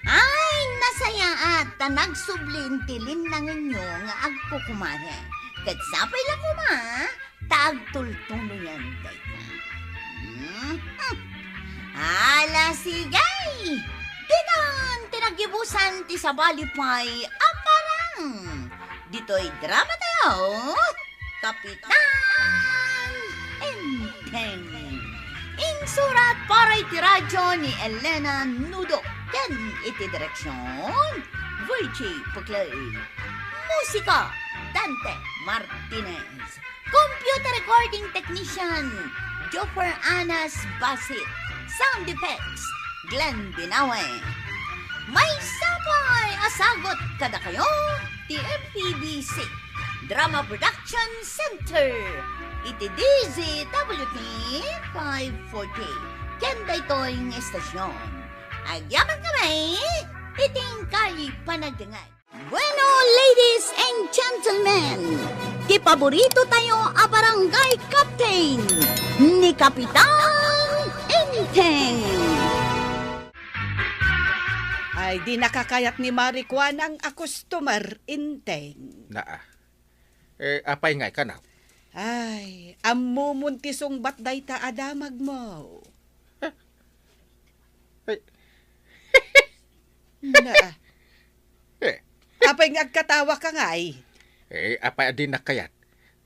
Ay, nasayaat ta nagsublin ti linnangenyo nga agkukumare. Ket sapay la koma ta agtultuloyan dayta. Mhm. Ala, sige! Ditan ti nagibusan ti sabali pay a parang. Ditoy drama tayo, Kapitan Enteng. Insurat para iti radyo ni Elena Nudo ken iti direksyon, Virgie Puclay. Musika, Dante Martinez. Computer recording technician, Joffer Anas Basit. Sound effects, Glenn Binawe. Maysa pay a sagut kadakayo ti M P B C Drama Production Center iti D Z W T five forty. Ken daytoy nga estasyon, agyaman kami iti inkay panagdengngeg. Bueno, ladies and gentlemen, ti paborito tayo a barangay captain, ni Kapitan Enteng. Ay, di nakakayat ni Mari Kuanang a customer, Enteng. Naa. Eh, apay ngay kanaw? Ay, ammomon ti sungbat dayta a damagmo. Ay. Naa. Eh. Apay nga agkatawa ka ngay? Eh, apay a dinak kayat?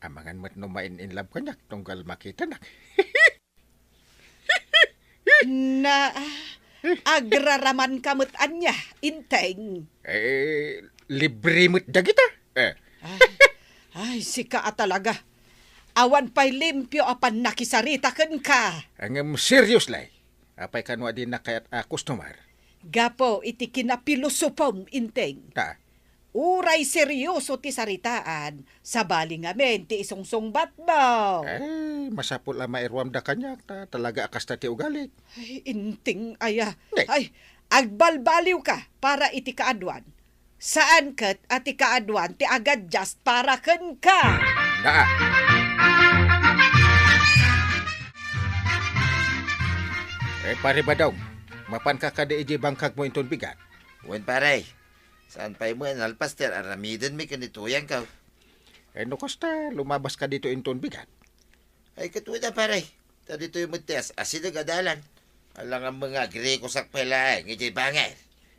Amangan met no ma-in-in love kaniak tunggal makitanak. Na, agraraman ka met ania, Enteng? Eh, libre met dagita. Eh. Ay, ay, sika a talaga. Awan pay limpio a pannakisarita kenka. Ngem seriously, apay kano a dinak kayat a customer? Gapu iti kinapilosopom, Enteng. Ta? Uray serioso ti saritaan, sabali ngamin ti isungsungbatmo. Ay, masapul a mairuamda kaniak, ta talaga a kasta ti ugalik. Ay, Enteng aya. Ay, agbalbaliwka para iti kaaduan. Saan ket a ti kaaduan ti agadjust para kenka. Naa. Eh, Pare Badong, mapanka kadi idiay bangkagmo inton bigat? Wen, pare. Saan pay met a nalpas ti ar-aramidenmi ken ni Tuyangko? Eh, no kasta, lumabaska ditoy inton bigat. Ay, ket wen a, pare. Ta ditoy met ti as-asideg a dalan. Alangan met nga agrikosak pay laeng idiay bangir.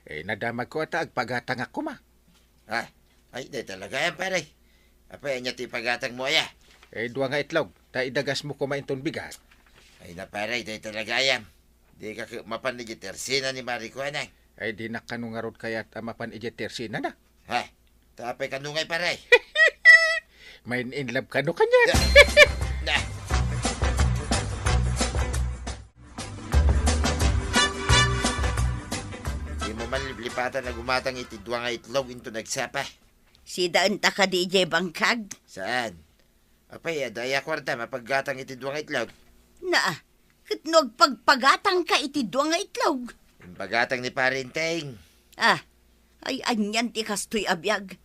Eh, nadamagko a ta agpagatangak koma. Ha? Ay, dayta la gayam, pare. Apay, ania ti ipagatangmo aya? Eh, dua nga itlog. Ta idagasmo koma inton bigat. Ay na, pare, dayta la gayam. Dika ket mapan idiay tersina ni Mari Kuanang. Ay, dinak kano ngarud kayat a mapan idiay tersinana. Ha? Ta apay kano ngay, pare? Main-in love kano kaniak. Na. Dimo man liplipatan a gumatang iti dua nga itlog inton agsapa. Sidaenta kadi idiay bangkag? Saan? Apay, adda aya kuarta mapaggatang iti dua nga itlog? Naa, ket no agpagpagatangka iti dua nga itlog? Impagatang ni Pare Enteng. Ah, ay anian ti kastoy a biag?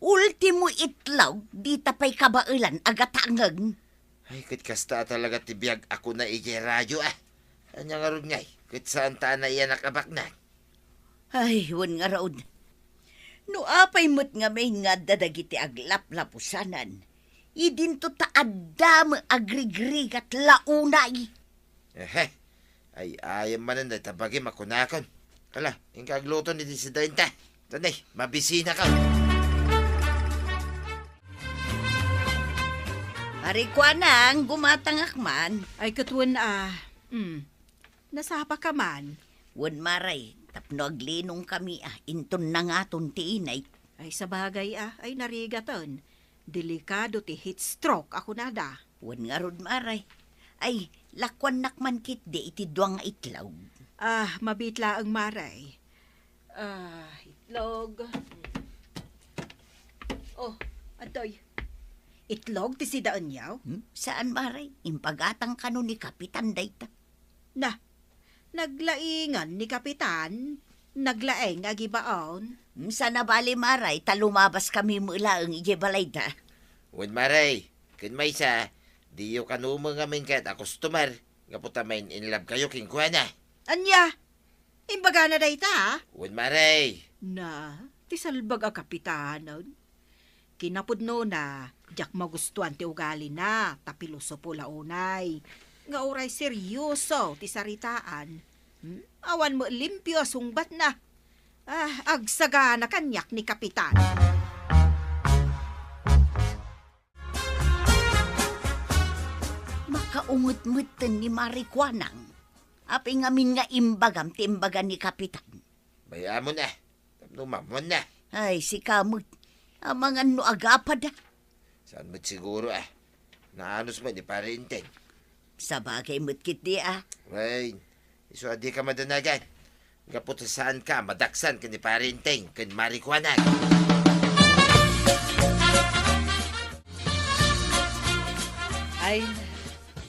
Ultimo itlog, dita pay kabaelan a gatangen. Ay, ket kasta a talaga ti biag a kuna idiay radyo, ah. Ania ngarud ngay, ket saanta a naiyanak a baknang? Ay, wen ngarud. No apay met ngamin nga adda dagiti aglaplapusanan, idinto ta adda met agrigrigat la unay. Ehe. Ay, ayam manen dayta bagim a kunakon. Ala, inka agluto ni sidaenta. Tanay, mabisinakon. Mari Kuanang, gumatangak man. Ay, ket wen a. Hmm. Nasapaka man? Wen, Mare, tapno aglinongkami a, inton nangaton ti init. Ay, sabagay a, ay narigaten. Delikado ti heat stroke a kunada. Wen ngarud, Mare. Ay, lakuannak man ketdi iti dua nga itlog. Ah, mabiit laeng, Mare. Ah, itlog. Oh, adtoy. Itlog ti sidaenyo? Hmm? Saan, Mare? Impagatang kano ni Kapitan dayta? Na, naglaingan ni Kapitan, naglaeng nga agibaon. Hmm, saan a bali, Mare, ta lumabaskami met laeng idiay balayda. Wen, Mare, ken maysa, diyo kano met ngamin kayat a customer, gapu ta main-in love kayo kenkuana. Ania? Imbagana dayta, a? Wen, Mare. Na, ti salbag a kapitanen. Kinapudnona, diak magustuan ti ugalina, ta pilosopo la unay. Nga uray seryoso ti saritaan, hmm, awan met limpio a sungbatna. Ah, agsagana kaniak ni Kapitan. Makaungetmetten ni Mari Kuanang. Apay ngamin nga imbagam ti imbaga ni Kapitan? Bay-amon a, tapno mamuanna. Ay, sika met. Amangan no agapad a. Saan met siguro a. Naanus met ni Pare Enteng. Sabagay met ketdi a. Wen, isu a dika madanagan. Gapu ta saanka a madaksan ken ni Pare Enteng ken Mari Kuanang. Ay,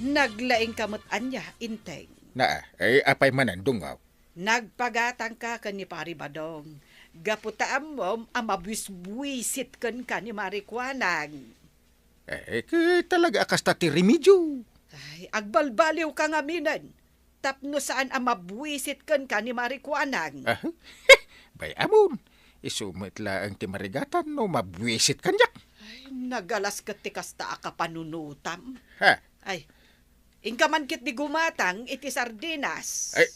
naglaingka met ania, Enteng? Na, ay, apay manen, Dungaw? Nagpagatangka ken ni Pari Badong. Gapu ta ammom a mabuisbuisit kenka ni Mari Kuanang. Eh, ket talaga a kasta ti remedyo. Ay, agbalbaliwka ngaminen. Tapno saan a mabuisit kenka ni Mari Kuanang. Ah, bay-amon. Isu met laeng ti marigatan no mabuisit kaniak. Ay, nagalas ket ti kasta a kapanunotam. Ha? Ay, inka man ketdi gumatang iti sardinas. Ay,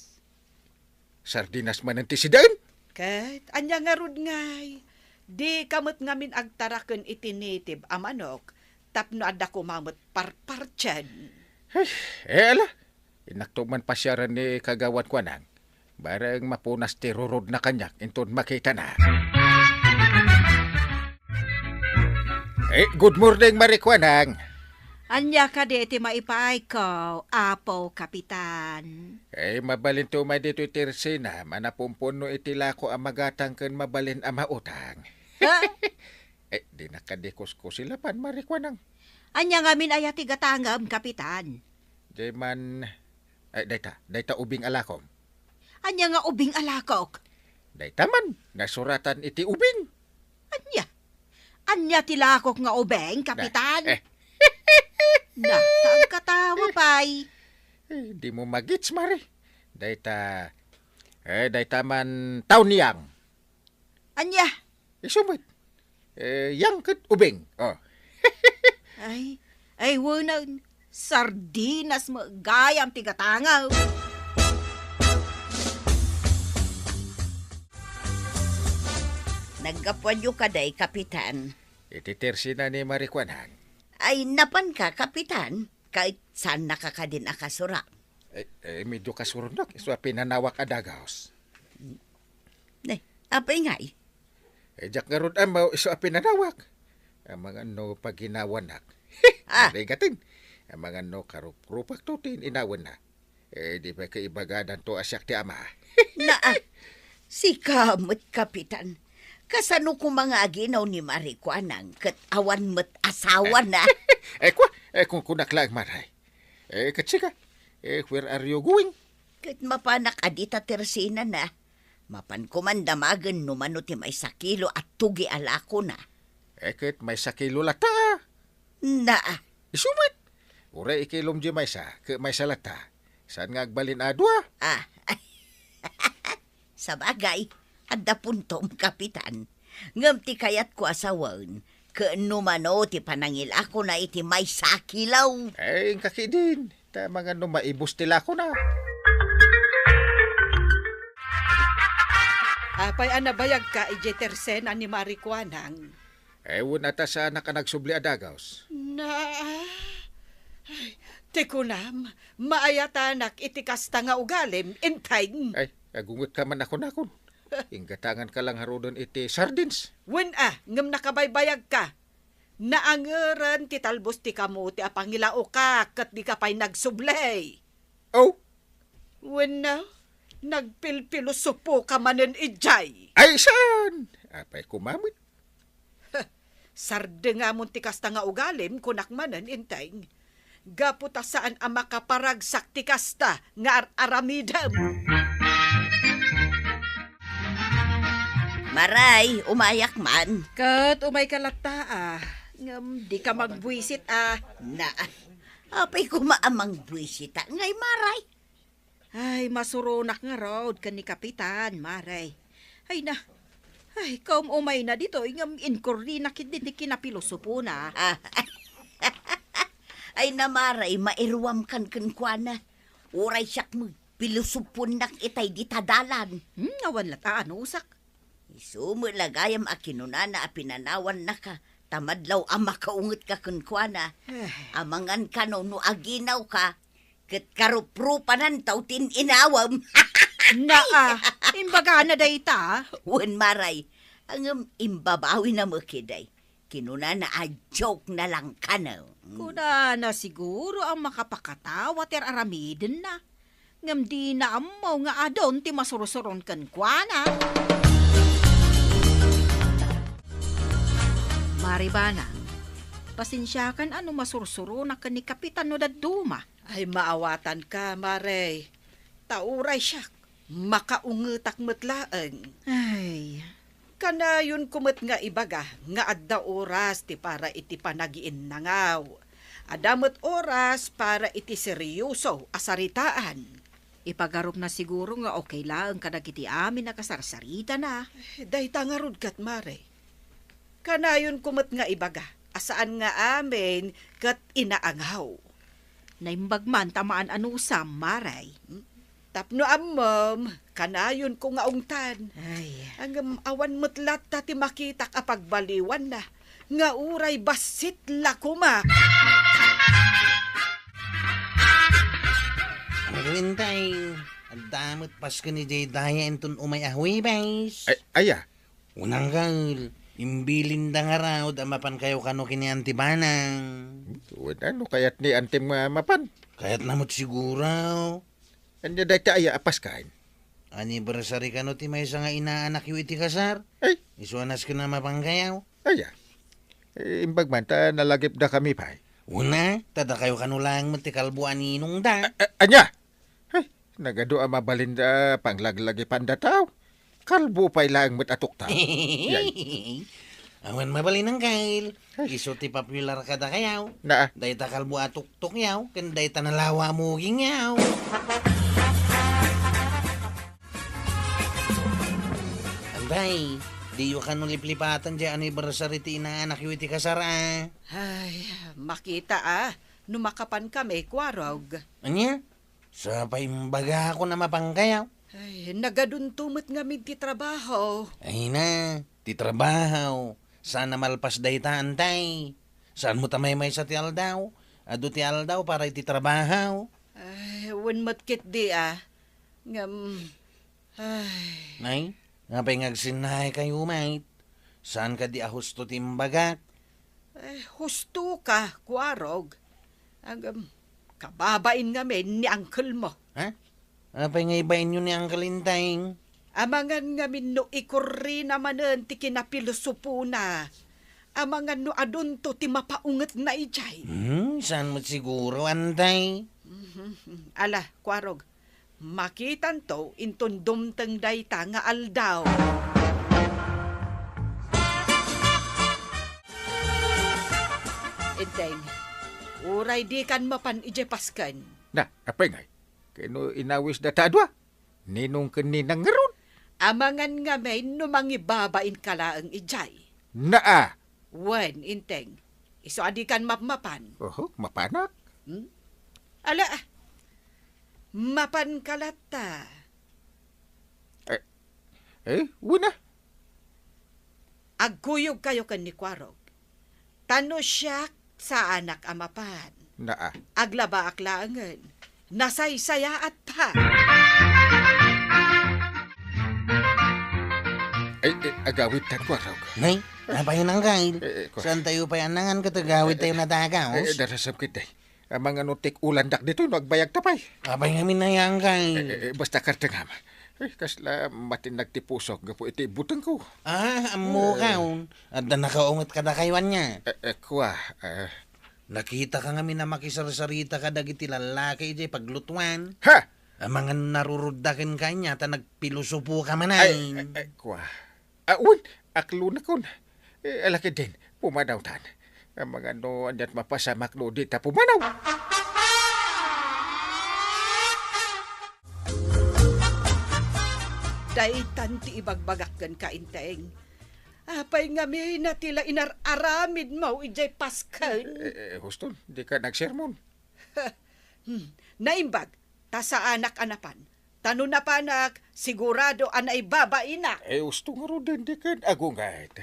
sardinas manen ti sidaen? Ket, ania ngarud ngay? Dika met ngamin agtaraken iti native a manok tapno adda koma met parpartien. Ay, eh, ala. Innakto man pasiaren ni Kagawad Kuanang. Bareng mapunas ti rurodna kaniak inton makitana. Eh, good morning, Mari Kuanang. Ania kadi ti maipaayko, Apo Kapitan? Eh, mabalinto umay ditoy tersinam a napumpunno iti lako a magatang ken mabalin a mautang. Ha? Eh, dinak kadi kuskusilapan, Mari Kuanang. Ania ngamin aya ti gatangem, Kapitan? Diay man, ay, dayta, dayta ubing a lakom. Ania nga ubing a lakok? Dayta man, nasuratan iti ubing. Ania? Ania ti lakok nga ubing, Kapitan? Na, eh. Na, ta agkatawa pay. Eh, dimo magits, Mari. Dayta, eh, dayta man taonyang. Ania? Isu met. Eh, yang ket ubing. Oh. Ay, ay, wenen, sardinas met gayam ti gatangem. Naggapuanyo kadi, Kapitan? Iti tersena ni Marikuanang. Ay, napanka, Kapitan? Ket saannaka kadin a kasura? Eh, eh, medyo kasuronak, isu a pinanawak a dagaos. Ne, apay ngay? Eh, diak ngarud ammo isu a pinanawak. Amangan no paginawanak. Ah. Aray gateng. Amangan no karuprupakto ti inawanna. Eh, di pay kaibagadanto a siak ti ama. Naa, sika met, Kapitan. Kasano koma nga aginaw ni Marikuanang ket awan met asawana? Eh, kua, eh, kunkunak laeng, Maray. Eh, ket sika, eh, where are you going? Ket mapanak a dita tersenana. Mapan koman damagen no mano ti maysa kilo a tugi a lakona. Eh, ket maysa kilo latta. Naa. Isu met. Uray ikilom di maysa, ket maysa latta. Saan nga agbalin a dua? Ah. Sabagay, adda puntom, Kapitan. Ngem ti kayatko a sawen, ket no mano ti panangilakona iti maysa a kilo. Eh, inka ketdin. Ta amangan no maibus ti lakona. Apay a nabayagka idiay tersena ni Marikuanang? Eh, wen a ta saanak a nagsubli a dagaos. Na, ay, ti kunam, maayatanak iti kasta nga ugalim, Enteng. Ay, agungetka man a kunakon. Inggatanganka la ngaruden iti sardines. Wen a, ngem nakabaybayagka. Naangeren ti talbos ti kamote a pangilaoka ket dika pay nagsubli. Oh? Wenno, nagpilpilosopoka manen idiay. Ay, saan? Apay koma met? Sardengamon ti kasta nga ugalim, kunak manen, Enteng. Gapu ta saan a makaparagsak ti kasta nga ar-aramidem. Maray, umayak man. Ket umayka latta, a. Ngem dika magbuisit, a. Na, apay koma a mangbuisita ngay, Maray? Ay, masuronak ngarud ken ni Kapitan, Maray. Ay na, ay, kaum-umayna ditoy ngem inkurdinak iti kinapilosopona. Ah, ay na, Maray, mairuamkan kenkuana. Uray siak met, pilosoponak itay dita dalan. Hmm, awan latta a anusak. Isu met la gayam a kinunana a pinanawannaka ta madlaw a makaungetka kenkuana. Eh. Amangan kano no aginawka, ket karuprupanantaw ti in-inawem. Naa, imbagana dayta? Wen, Maray, ngem imbabawina met ketdi. Kinunana a joke na lang kano. Kunana siguro a makapakatawa ti ar-aramidenna. Ngem dina ammo nga adun ti masursuron kenkuana. Maribanang, pasensiakan a no masursuronak ken ni Kapitan no dadduma. Ay, maawatanka, Mare. Ta uray siak, makaungetak met laeng. Ay. Kanayonko met nga ibaga nga adda oras ti para iti panagiinnangaw. Adda met oras para iti seryoso a saritaan. Ipagarupna siguro nga okay laeng kadagiti amin a kasarsaritana. Dayta ngarud ket, Mare. Kanayonko met nga ibaga a saan nga amin ket inaangaw. Naimbag man ta maan-anusam, Mare. Hmm? Tapno ammom, kanayonko nga ungtan. Ay. Ngem awan met latta ti makitak a pagbaliwanna, nga uray bassit la koma. Ano, Enteng? Adda met Pasko ni Jay Daya inton umay a Huwebes. Ay, aya? Unang gal, imbilinda ngarud a mapankayo kano ken ni Auntie Banang. Wen a, no kayat ni Auntie nga mapan? Kayatna met siguro. Ania dayta aya a Paskaen? Anniversary kano ti maysa nga inaanakyo iti kasar? Ay. Isu a nasken a mapankayo. Aya. Eh, imbag man ta nalagipdakami pay. Una, ta dakayo kano laeng met ti kalbo a ninongda. A-, a-, ania? Ay, nagadu a mabalin a panglaglagipanda tao. Kalbo pay laeng met a tuktaw. Yay. Awan mabalin, Uncle. Ay. Isu ti popular kadakayo. Naa. Dayta kalbo a tuktukyo, ken dayta nalawa a mugingyo. Anday, Diyo kano liplipaten diay anniversary ti inaanakyo iti kasar a. Ay, makita a, no makapan kami, Kuarog. Ania? Sa paimbagakon a mapankayo? Ay, nagadunto met ngamin ti trabaho. Ay na, ti trabaho. Saan a malpas dayta, Antay. Saan mo ta maymaysa ti aldaw? Adu ti aldaw para iti trabaho. Ay, wen met ketdi a. Ngem, ay. Nay, apay nga agsinnakayo met? Saan kadi a husto ti imbagak? Eh, husto ka, Kuarog. Agam, kababain ngamin ni uncle mo. Ha? Apay nga ibainyo ni Uncle Inteng? Amangan ngamin no ikurrina manen ti kinapilosopona. Amangan no adunto ti mapaungetna idiay. Hmm, saan met siguro, Antay? Mhm. Ala, Kuarog, makitanto inton dumteng dayta nga aldaw. Inteng, uray dikan mapan idiay pasken. Na, apay ngay? Kano inawis data a dua? Ninong ken ninang ngarud? Amangan ngamin no mangibabain ka laeng idiay. Naa! Wen, Inteng, isu a dikan mapmapan. Oho, mapanak. Hmm? Ala, ah. Mapan ka latta. Eh, eh, wen a. Agkuyog kayo ken ni Kuarog. Ta no siak, saanak a mapan. Naa. Aglabaak laengen. Nasaysayaat ta. Ay, eh, agawid tan, Kuarog. Nay, apay, Uncle? Eh, eh, Kuarog. Saan tayo pay annangan ket agawid tayo nadagaw? Eh, eh, darasam ketdi. Amangan no tik-ulandak ditoy no agbayag ta pay. Apay ngamin aya, Uncle? Eh, eh, eh, basta kartengam. Eh, kasla matinnag ti pusok gapu iti butengko. Ah, ammo Eh. kaon. Adda nakaunget kadakayo ania? Eh, eh, kua, eh. Nakita ka ngamin a makisarsarita kadagiti lallaki idiay paglutuan. Ha? Amangan narurudda kenka ania ta nagpilosopo ka manen. Ay, eh, eh, kua. Ah, wen, aklonakon. Eh, ala ketdin, pumanawtan. Amangan no aniat mapasamak no dita pumanaw. Daytan ti ibagbagak kenka, Inteng. Apay ngamin a ti la inar-aramidmo idiay pasken? Eh, eh, huston, dika nagsermon. Hmm, naimbag, ta saanak a napan. Ta no napanak, sigurado a naibabainak. Eh, usto ngaruden diken agunget.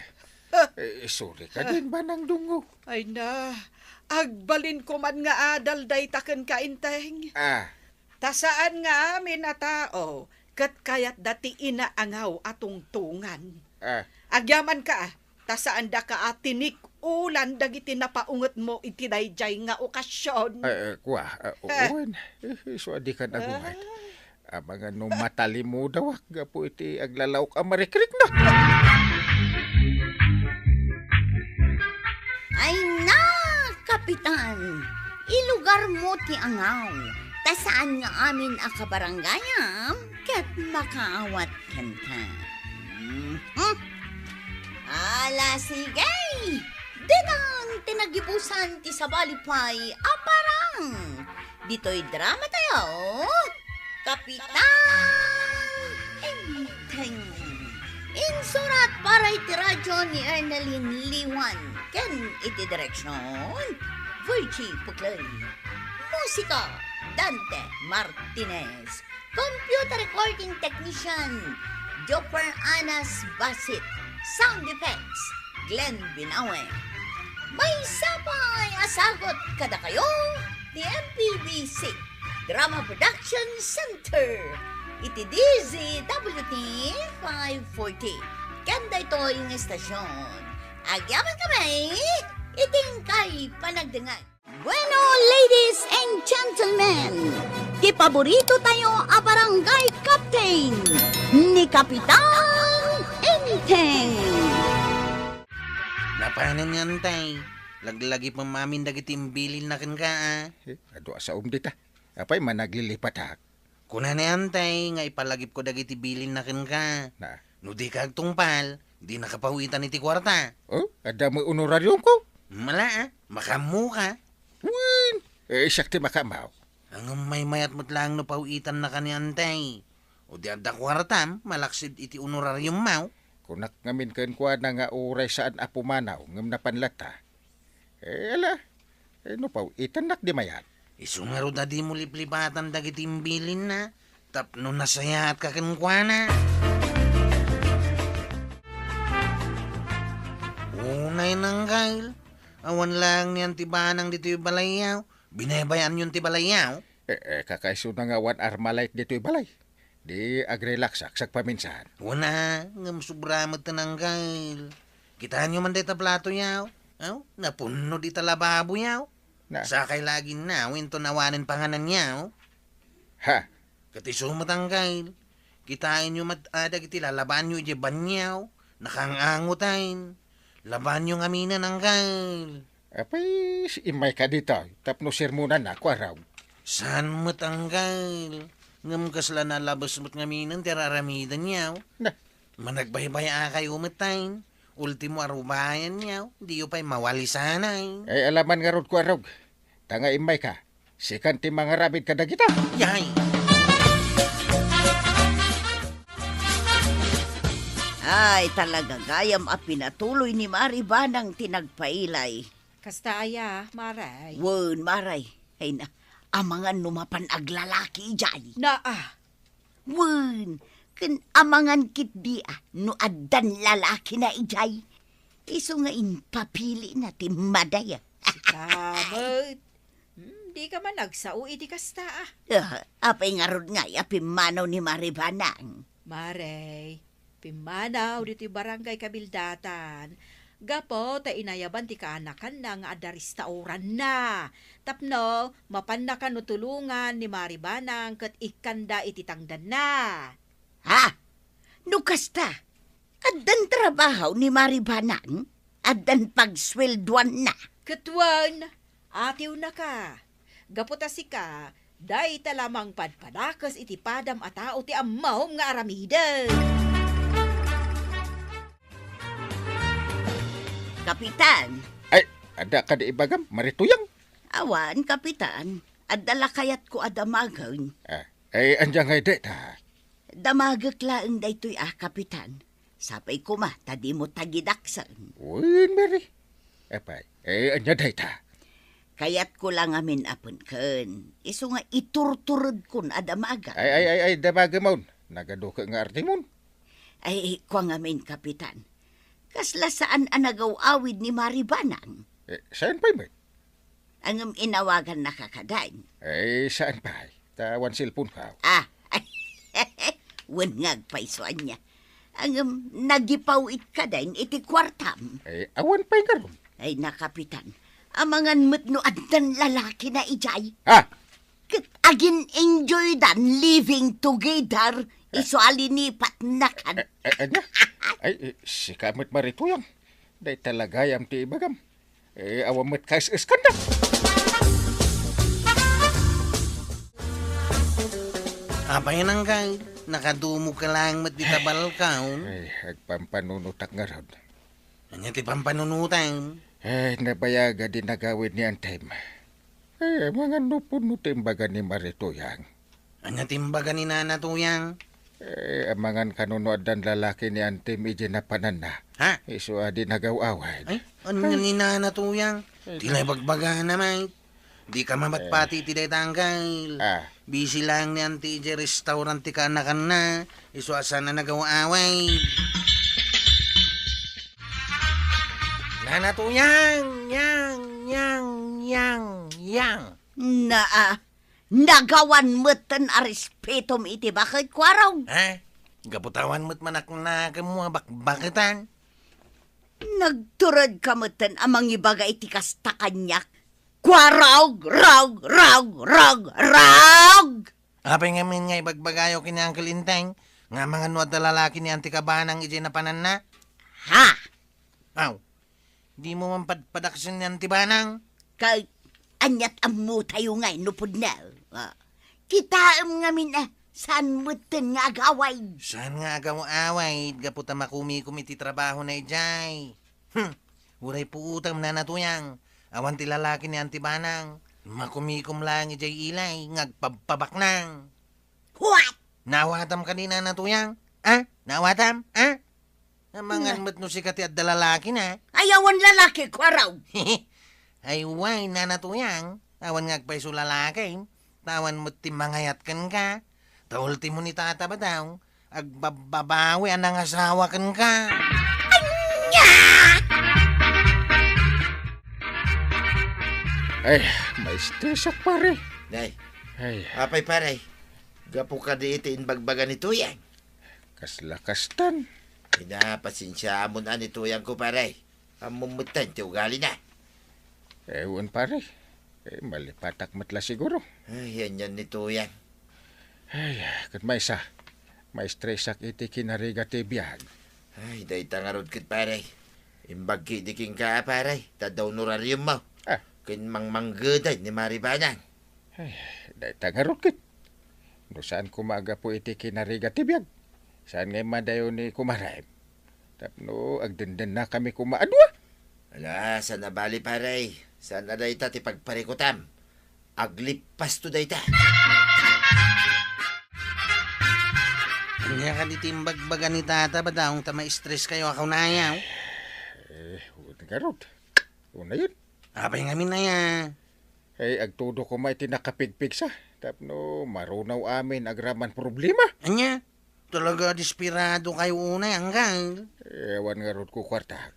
Eh, sorry kadin, Manang Dungo. Ay na, agbalin ko man nga adal dayta kenka, Inteng. Ah. Ta saan nga amin a tao ket kayatda ti inaangaw a tungtongan. Ah. Agyamanka, ah, ta saandaka a tinik-ulan dagiti napaungetmo iti daydiay nga okasion. Eh, eh, kua, eh, Eh. wen, eh, isu a dikan agunget. Ah. Amangan no matalimudawak gapu iti aglalaok a marikrikna. Ay na, Kapitan! Ilugarmo ti angaw, ta saan nga amin a kabarangayam ket makaawat kenka. Mhm. Ala, sige! Ditan ti nagibusan ti sabali pay a parang ditoy drama tayo, Kapitan Enteng. Insurat para iti radyo ni Ernalyn Liwan ken iti direksyon, Virgie Puclay. Musika, Dante Martinez. Computer recording technician, Jopper Anas Basit. Sound effects, Glenn Binawe. Maysa pay a sagut kadakayo ti M P B C Drama Production Center iti D Z W T five forty. Ken daytoy nga istasyon, agyaman kami iti inkay panagdengngeg. Bueno, ladies and gentlemen, ti paborito tayo a barangay captain, ni Kapitan Enteng. Napanen nga, Antay? Laglagipem amin dagiti imbilinna kenka, a. Eh, adu a saom dita. Apay, managlilipatak? Kuna ni Antay nga ipalagipko dagiti bilinna kenka. Na? No dika agtungpal, dinaka pawitan iti kuarta. Oh, adda met honorariumko? Mala, a. Makaammoka. Wen, eh, siak ti makaammo. Ngem maymayat met laeng no pawitannaka ni Antay. O di adda kuartam, malaksid iti honorariummo. Kunak ngamin kenkuana nga uray saan a pumanaw ngem napan latta. Eh, ala, eh, no pawitennak di mayat. Isu ngarud a dimo liplipatan dagiti imbilinna tapno nasayaatka kenkuana. Unay, Nanggail, awan laeng ni Anti Banang ditoy balayyaw. Binaybay-anyon ti balayyaw? Eh, eh, kakaisuna nga awan armalite ditoy balay. Di agrelaksak sagpaminsan. Wen a, ngem sobra met ti Nanggail. Kitaenyo man dayta platoyaw? Aw, napunno dita lababoyaw. Na. Sakay la aginnaw inton awanen pangananyaw. Ha? Ket isu met, Nanggail. Kitaenyo met a dagiti lalabanyo idiay banyaw. Nakang-angoten. Labanyo ngaminen, Nanggail. Apay, immayka ditoy tapno sermonannak, Kuarog. Saan met, Nanggail. Ngem kasla nalabes met ngaminen ti ar-aramidenyaw. Na. Managbaybay-akayo met, tay. Ultimo a rubayanyaw, diyo pay mawalisanay. Ay, alaman ngarud, Kuarog. Ta nga immayka, sikan ti mangaramid kadagita. Yay! Ay, talaga gayam a pinatuloy ni Mari Banang ti nagpailay. Kasta aya, Maray? Wen, Maray. Ay na, amangan no mapan aglalaki idiay. Naa. Wen, ken amangan ketdi a no addan lalakina idiay. Isu nga impapilina ti madaya. Sika met. Hmm, dika man agsao iti kasta, a. Ah, apay ngarud ngay a pimmanaw ni Mari Banang? Maray, pimmanaw ditoy barangay Kabildatan. Gapu ta inayaban ti kaanakanna nga adda restauranna. Tapno, mapanna kano tulongan ni Mari Banang ket ikkanda iti tangdanna. Ha? No kasta, addan trabaho ni Mari Banang? Addan pagsueldoanna? Ket wen, atiwnaka. Gapu ta sika, dayta la mangpadpadakes iti padam a tao ti ammom nga aramiden. Kapitan. Ay, adda kadi ibagam, Mari Tuyang? Awan, Kapitan. Adda la kayatko a damagen. Ah, ay, ania ngay dayta? Damagek laeng daytoy a, Kapitan. Sapay koma ta dimo tagidaksen. Wen, Mari. Apay, eh, ania dayta? Kayatko la ngamin a penken. Isu nga iturturedkon a damagan. Ay, ay, ay, ay, damagemon. Nagaduke nga artimon. Ay, kua ngamin, Kapitan. Kasla saan a nagaw-awid ni Mari Banang? Eh, saan pay met? Ngem inawagannaka kadi? Eh, saan pay? Ta awan cellphone-ko. Ah, wen nga agpayso ania. Ngem nagipaw-it kadi iti kuartam? Eh, awan pay ngarud. Ay, na, Kapitan. Amangan met no addan lalakina idiay. Ha? Ket agin-enjoydan living together, isu a linipatnakan. Eh, eh, ania? Ay, eh, sika met, Mari Tuyang. Dayta la gayam ti ibagam. Eh, awan met kaes-eskanda. Apay, Nanggail, nakadumogka laeng met dita balkaw? Ay, agpampanunotak ngarud. Ania ti pampanunotam? Ay, nabayaga di nagawid ni Antim. Eh, amangan no pudno ti imbaga ni Mari Tuyang. Ania ti imbaga ni Nana Tuyang? Eh, amangan kano no addan lalaki ni Antim idiay napananna. Ha? Isu a di nagaw-awid. Ay, ania ni Nana Tuyang? Ay, ti la ibagbagana met. Dika mamatpati iti dayta, Nanggail. Ah. Busy laeng ni Anti idiay restaurant ti kaanakanna. Isu a saan a nagaw-awid. Nana Tuyang, yang, yang, yang, yang. Naa, nagawan metten a respetom iti baket, Kuarog. Ha? Gapu ta awan met manaknakemmo a bakbaketan. Nagturedka metten a mangibaga iti kasta kaniak. Kuarog, rog, rog, rog, rog! Apay ngamin nga ibagbagayo ken ni Uncle Enteng nga amangan no adda lalaki ni Anti Kabanang idiay napananna? Ha? Aw, dimo man padpadaksen ni Anti Banang? Kay, ania't ammotayo ngay no pudno? Ah, kitaem ngamin a saan metten nga agawid. Saan nga agaw-awid gapu ta makumikom iti trabahona idiay? Hmm, uray puotem, Nana Tuyang. Awan ti lalaki ni Anti Banang. Makumikom laeng idiay ilay nga agpabpabaknang. What? Naawatam kadi, Nana Tuyang? Ah? Naawatam? Ah? Amangan met no sika ti adda lalakina. Ay, awan lalaki, Kuaraw. Ay, way, Nana Tuyang. Awan nga agpayso lalaki. Ta awan met ti mangayat kenka. Ta ultimo ni Tata Badong, agbabbabawi a nangasawa kenka. Ania? Ay, maestresak, pare. Nay. Ay. Apay, pare? Gapu kadi iti imbagbaga ni Tuyang? Kasla kastan. Ina, pasensiaamon a ni Tuyang ko, pare. Ammom metten ti ugalina. Ewan, pare. Eh, malipatak met la siguro. Ay, yan yan ni Tuyang. Ay, ket maysa, maestresak iti kinarigat ti biag. Ay, dayta ngarud ket, pare. Imbag ketdi kenka, pare, ta adda honorarium mo. Ah. Ken mangmanggeday ni Mari Banang. Ay, dayta ngarud ket. No saan koma a gapu iti kinarigat ti biag, saan nga immadayo ni kumarem? Tapno agdendennakami koma a dua. Ala, saan a bali, pare. Saan a dayta ti pagparikutam. Aglippasto dayta. Ania kadi ti imbagbaga ni Tata Badong ta maestreskayo a kunayo? Eh, wen ngarud. Unayen. Apay ngamin aya? Ay, agtudo koma iti nakapigpigsa. Tapno marunaw amin agraman problema. Ania? Talaga desperadokayo unay, anggal? Ewan ngarud ko kuartak.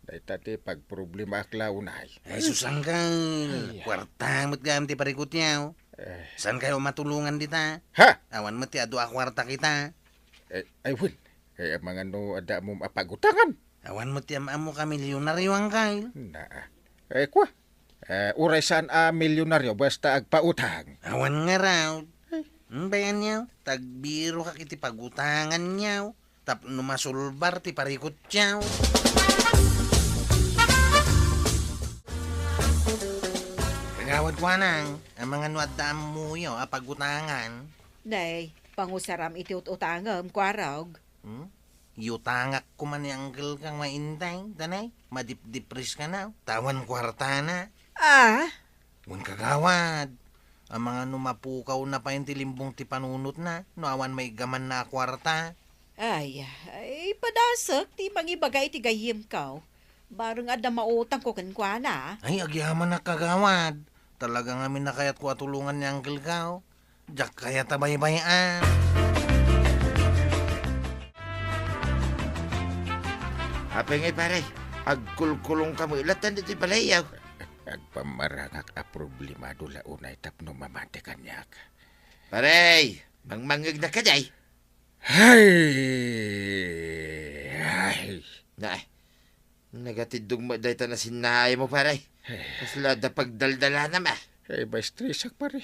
Dayta ti pagproblemaak la unay. Ay, sus, anggal. Ay. Kuarta met gayam ti parikutyo. Eh. Saankayo matulongan dita? Ha? Awan met ti adu a kuarta kita. Eh, ay, wen. Kaya amangan no adda ammom a pagutangan. Awan met ti am-ammok a milyonaryo, anggal. Naa. Eh, kua. Eh, uray saan a milyonaryo, basta agpautang. Awan ngarud. Ay. Hmm, bayan niyo, tagbirokak iti pagutangan niyo. Tapno masulbar ti parikutyo. Kagawad Kuanang, amangan no adda ammoyo a pagutangan. Nay, pangusaram iti ut-utangem, Kuarog. Hmm? Iutangak koma ni Uncle kang maintay, danay, madipdipris ka na, ta awan kuartana. Ah? Wen kagawad, amangan no mapukawna pay ti limbong ti panunotna, no awan maigamanna a kuarta. Ay, ay, padasek ti mangibaga iti gayyemko. Bareng adda mautangko kenkuana. Ay, agyamanak kagawad. Talaga ngamin a kayatko a tulongan ni Uncle ko. Diak kayat a baybay-an. Apay ngay, pare? Agkulkulongka met latta ditoy balayyo. Agpammarangak a problemado la unay tapno mamati kaniak. Pare, mangmangngegnak kadi? Hay! Hay! Na, nagatiddog met dayta nasinnaaymo, pare. Kasla adda pagdaldalanam, a. Ay, maestresak, pare.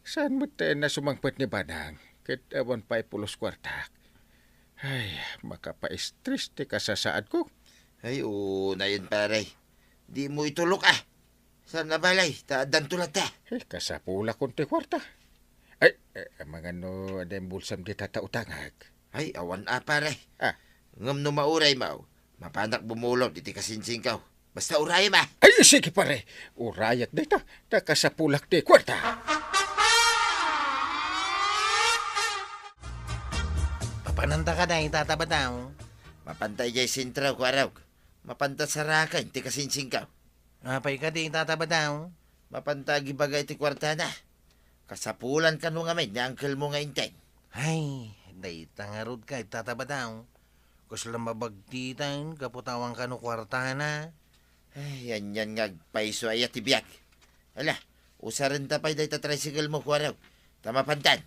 Saan met tayo nasumangpet ni Banang? Ket awan pay pulos kuartak. Ay, makapaestres ti kasasaadko. Ay, unayen, pare. Dimo itulok, a. Saan a bali, ta addanto latta. Eh, kasapulakon ti kuarta. Ay, eh, amangan no adda imbulsam dita ta utangak. Ay, awan a, pare. Ah. Ngem no mauraymo, mapanak bumulod iti kasingsingko. Basta urayem, a. Ay, sige, pare. Urayak dita, ta kasapulak ti kuarta. Papananta kadi, Tata Badong? Mapanta idiay sentro, Kuarog. Mapanta saraken ti kasingsingko. Apay kadi, Tata Badong? Mapanta agibaga iti kuartana. Kasapulan kano ngamin ni Uncle mo nga Enteng. Ay, dayta ngarud kay, Tata Badong. Kasla mabagtitan, gapu ta awan kano kuartana. Ay, anian nga agpayso aya ti biag. Ala, usarenta pay dayta tricycle mo, Kuarog. Ta mapantan.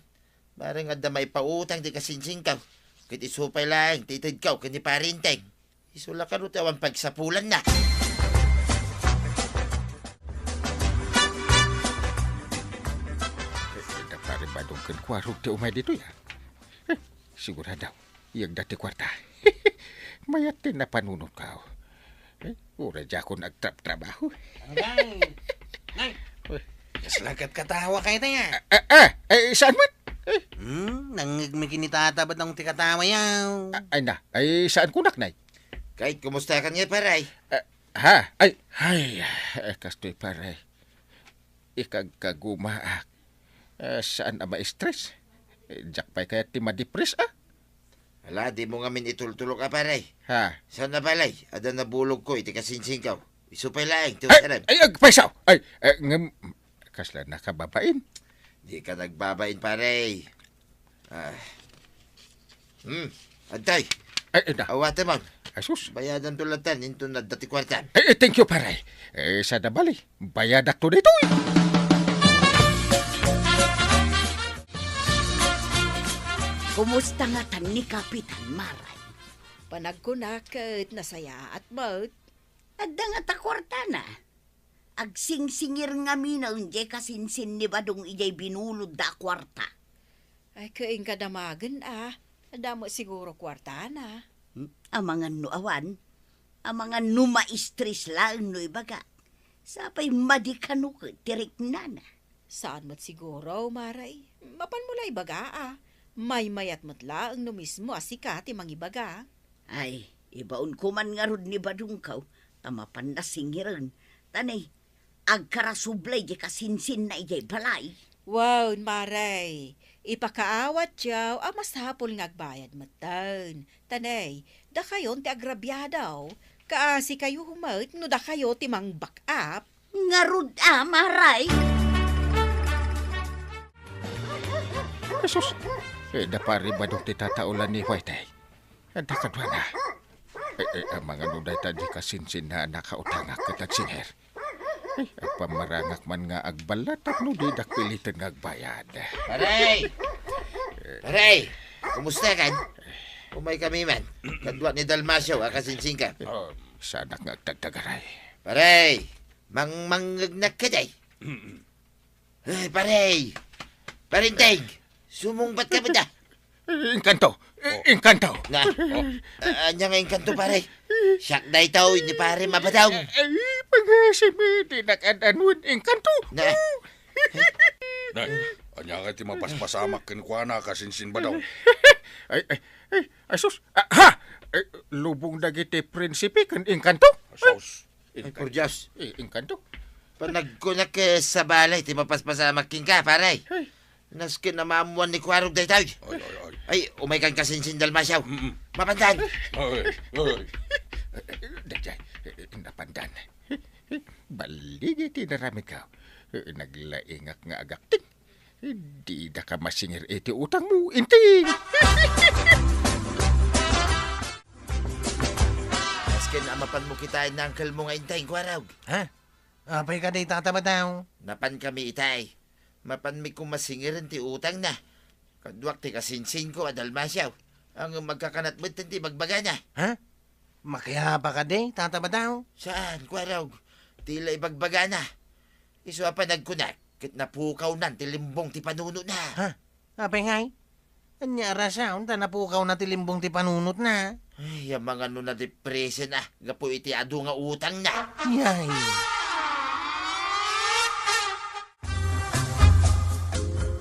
Bareng adda maipautang ti kasingsingko. Ket isu pay laeng ti itedko ken ni Pare Enteng. Isu la kano ti awan pagsapulanna. Eh, da Pare Badong ken Kuarog ti umay ditoy, a. Eh, sigurado, iyagda ti kuarta. Mayat ti napanunotko. Eh, uray diakon agtrabtrabaho. Anggal. Nay. Uy. Kasla katkatawa kayo tayo. Ah, ah, ah, eh, saan met? Eh. Hmm, nangngegmi ken ni Tata Badong ti katawa yaw. Ah, ay na, ay saan kunak, nay? Kay, kumusta ka nga, pare? Ah, ha? Ay, ay, eh, kastoy, pare. Ikagkagumaak. Eh, saan a maestres? Eh, diak pay kayat ti madipres, a. Ala, dimo ngamin itultulok a, pare. Ha? Saan a balay? Adda nabulogko iti kasinsinko. Isu pay laeng ti Ay, usarem. Ay, agpayso! Ay, eh, ngem, kasla nakababain? Dika nagbabain, pare. Ah. Hmm, adtoy. Ay, ina. Awatem, ah. Ay, sus. Bayadanto latta inton adda ti kuartam. Ay, eh, thank you, pare. Eh, saan a bali, bayadakto daytoy. Kumusta ngatan ni Kapitan, Maray? Panagkunak ket nasayaat met. Adda ngata kuartana. Agsingsingir ngaminen diay kasinsin ni Badong idiay binulodda a kuarta. Ay, ket inka damagen, a. Adda met siguro kuartana. Hmm? Amangan no awan. Amangan no maistres laeng no ibagak. Sapay madi kano ket ti riknana. Saan met siguro, Maray. Mapanmo la ibaga, a. Maymayat met laeng no mismo a sika ti mangibaga. Ay, ibaonko man ngarud ni Badongko, ta mapanna singiren. Ta ne, agkarasubla idiay kasinsinna idiay balay. Wen, Maray, ipakaawatyo a masapul nga agbayad metten. Ta ne, dakayon ti agrabiado. Kaasikayo met no dakayo ti mang-back up. Ngarud a, Maray. Jesus! Eh, da pare Badong ti tataolan ni Huwete. Adda kaduana. Eh, eh, amangan no dayta diay kasinsinna a nakautangak ket agsingir. Eh, agpammarangak man nga agballa tapno didak piliten nga agbayad. Pare! Pare! Kumusta kan? Umaykami man. Kadua ni Dalmacio a kasinsinko. Um, saanak nga agtagtagaray. Pare! Mangmangngegnak kadi. Ay, pare! Pare Enteng! Sumungbat ka met a? Engkanto! E-, engkanto! Na, oh, a-, ania nga engkanto, pare? Siak daytoy ni Pare Mabadong. Ay, pangasam, dinak ad-anuen engkanto. Na. Nay, ania nga ti mapaspasamak kenkuana, kasinsin Badong? Ay, ay, ay, ay, sus. Ah, ha! Ay, lubong dagiti prinsipe ken engkanto. Sus. Ay, por Dios. Eh, engkanto. Panagkunak, eh, sa balay ti mapaspasamak kenka, pare. Ay. Nasken a maammoan ni Kuarog daytoy. Ay, ay, ay. Ay, umaykan kasinsin Dalmacio. Mm-mm. Mapandan. Ay, ay. Daydiay, eh, napandan. Balligi ti inaramidko. Eh, naglaingak nga agakting. Didaka masingir iti utangmo, Enteng! Nasken a mapanmo kitaen ni uncle-mo nga Enteng, Kuarog. Ha? Apay kadi, Tata Badong? Napankami itay. Mapanmi koma singiren ti utangna. Kaduak ti kasinsinko a Dalmacio. Ngem agkakanat metten ti ibagbagana. Ha? Makiapa kadi, Tata Badong? Saan, Kuarog? Ti la ibagbagana. Isu a panagkunak, ket napukawnan ti limbong ti panunotna. Ha? Apay ngay? Ania a rason ta napukawna ti limbong ti panunotna? Ay, amangan no nadepresen a gapu iti adu nga utangna. Yay!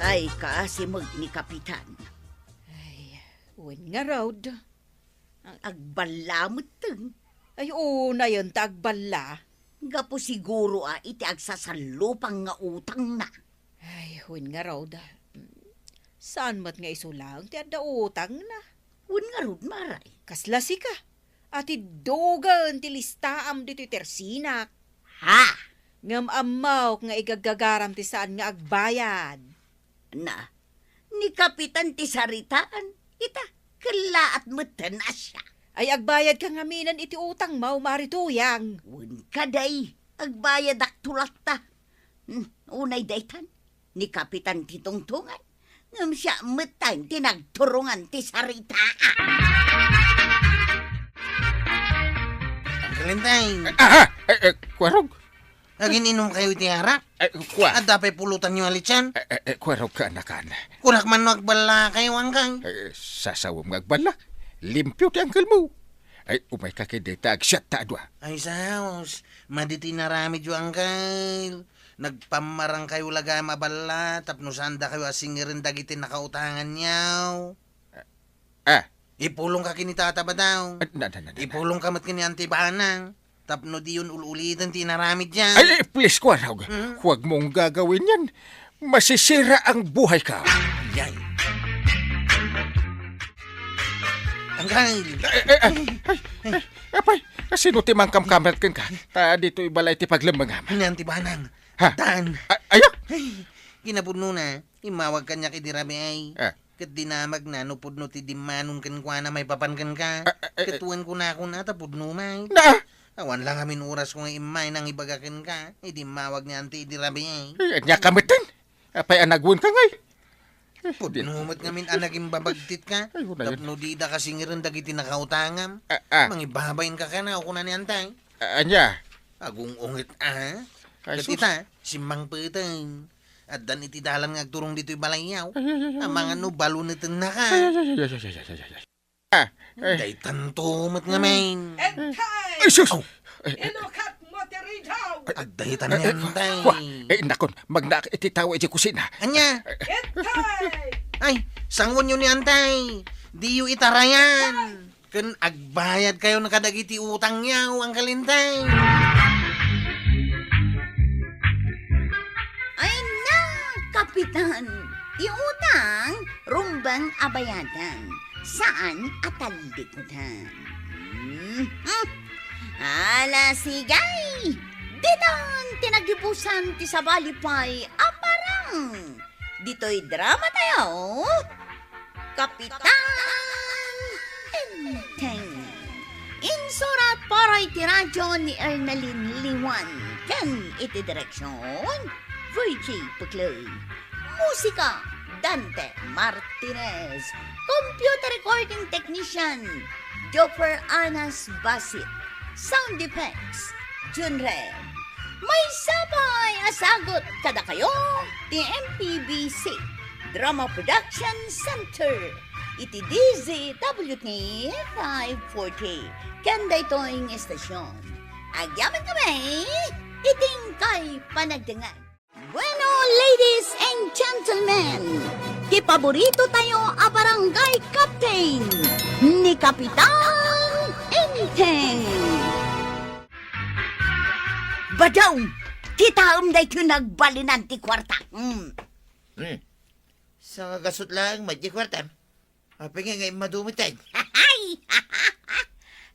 Ay, kaasi met ni Kapitan. Ay, wen ngarud. Agballa metten. Ay, unayen ta agballa. Gapu siguro a iti agsasallupang nga utangna. Ay, wen ngarud. Saan met nga isu laeng ti adda utangna? Wen ngarud, Maray. Kasla sika, a tiddogen ti listaam ditoy tersinak. Ha? Ngem ammok nga igaggagaram ti saan nga agbayad. Na, ni Kapitan ti saritaan, ita, kellaat metten a siak. Ay, agbayadka ngaminen iti utangmo, Mari Tuyang. Wen kadi, agbayadakto latta. Hmm, unay daytan, ni Kapitan ti tungtungan, ngem siak metten ti nagturongan ti saritaan. Uncle Enteng. Ah, ah, eh, eh, Kuarog. Agin-inumkayo iti arak? Eh, kua. Adda pay pulotanyo a litsan? Eh, eh, eh, Kuarog, kaanakan. Kunak man no agballakayo, Uncle. Eh, sasawem nga agballa. Limpio ti uncle-mo. Ay, umayka ket dayta agsiatta a dua. Ay, saos. Madi ti inaramidyo, Uncle. Nagpammarangkayo la gayam a balla tapno saandakayo a singiren dagiti nakautanganyo. Ah. Ipulongka ken ni Tata Badong. Ah, na, na, na, na, na. Ipulongka met ken ni Auntie Banang. Tapno diyon ul-uliten ti inaramidyo. Ay, ay, please, Kuarog. Hmm? Huwag mong gagawin yan. Masisira ang buhay ko. Yan. Angkal! Ay, ay, ay, ay, ay, apay, sino ti mangkamkamrat kenka? Ta ditoy balay ti paglemmengam. Ania ti banang. Ha? Tan. A-, ayo? Ay, kinapudnona, immawag kaniak idi rabii. Ah. Ket dinamagna no pudno ti dimmanon kenkuana maipapan kenka. Ah, ah, ah, Ket ah. Wen kunakon a ta pudno met. Na? Awan la ngamin orasko nga immay nangibaga kenka. Idi immawag ni Auntie idi rabii. Ay, ania ka metten? Apay a nagwenka ngay? Pudno met ngamin a nagimbabagtitka. Ay, unay. Tapno dida kasingiren dagiti nakautangam. Ah, ah. Mangibabainka kano, kuna ni Antay. Ah, ania? Agung-unget a. Ay, ket sus. Ita, simmangpeten. Addan iti dalan nga agturong ditoy balayyaw. Ay, ay, ay, ay. Amangan no balunetennaka. Ay, ay, ay, ay, ay, ay, ay, ay. Ah, eh. Daytanto met ngamin. Entay! Ay, sus! Oh. Eh, eh. Inukat mo ti ridaw! Ay, agdaytan eh, eh, ni Antay. Wa, eh, nakon, magnaak iti tao iti kusina. Ania? Eh, eh. Entay! Ay, sanguenyo ni Antay. Diyo itarayan. Ay! Ken agbayadkayon kadagiti utangyo, Angkel Entay. Ay na, Kapitan! Ti utang, rumbeng a bayadan. Saan a tallikudan. Hmm, hmm. Ala, sige! Ditan ti nagibusan ti sabali pay a parang. Ditoy drama tayo, Kapitan Enteng. Insurat para iti radyo ni Ernalyn Liwan ken iti direksyon, Virgie Puclay. Musika, Dante Martinez. Computer recording technician, Joffer Anas Basit. Sound effects, Junrem. Maysa pay a sagut kadakayo ti M P B C Drama Production Center iti D Z W T five forty ken daytoy nga estasyon. Agyamankami iti inkay panagdengngeg. Bueno, ladies and gentlemen, ti paborito tayo a barangay captain, ni Kapitan Enteng. Badong, kitaem daytoy nagbalinan ti kuarta. Hmm. Hmm. Sa gasut laeng met ti kuartam. Apay nga, nga immadu met, Tay?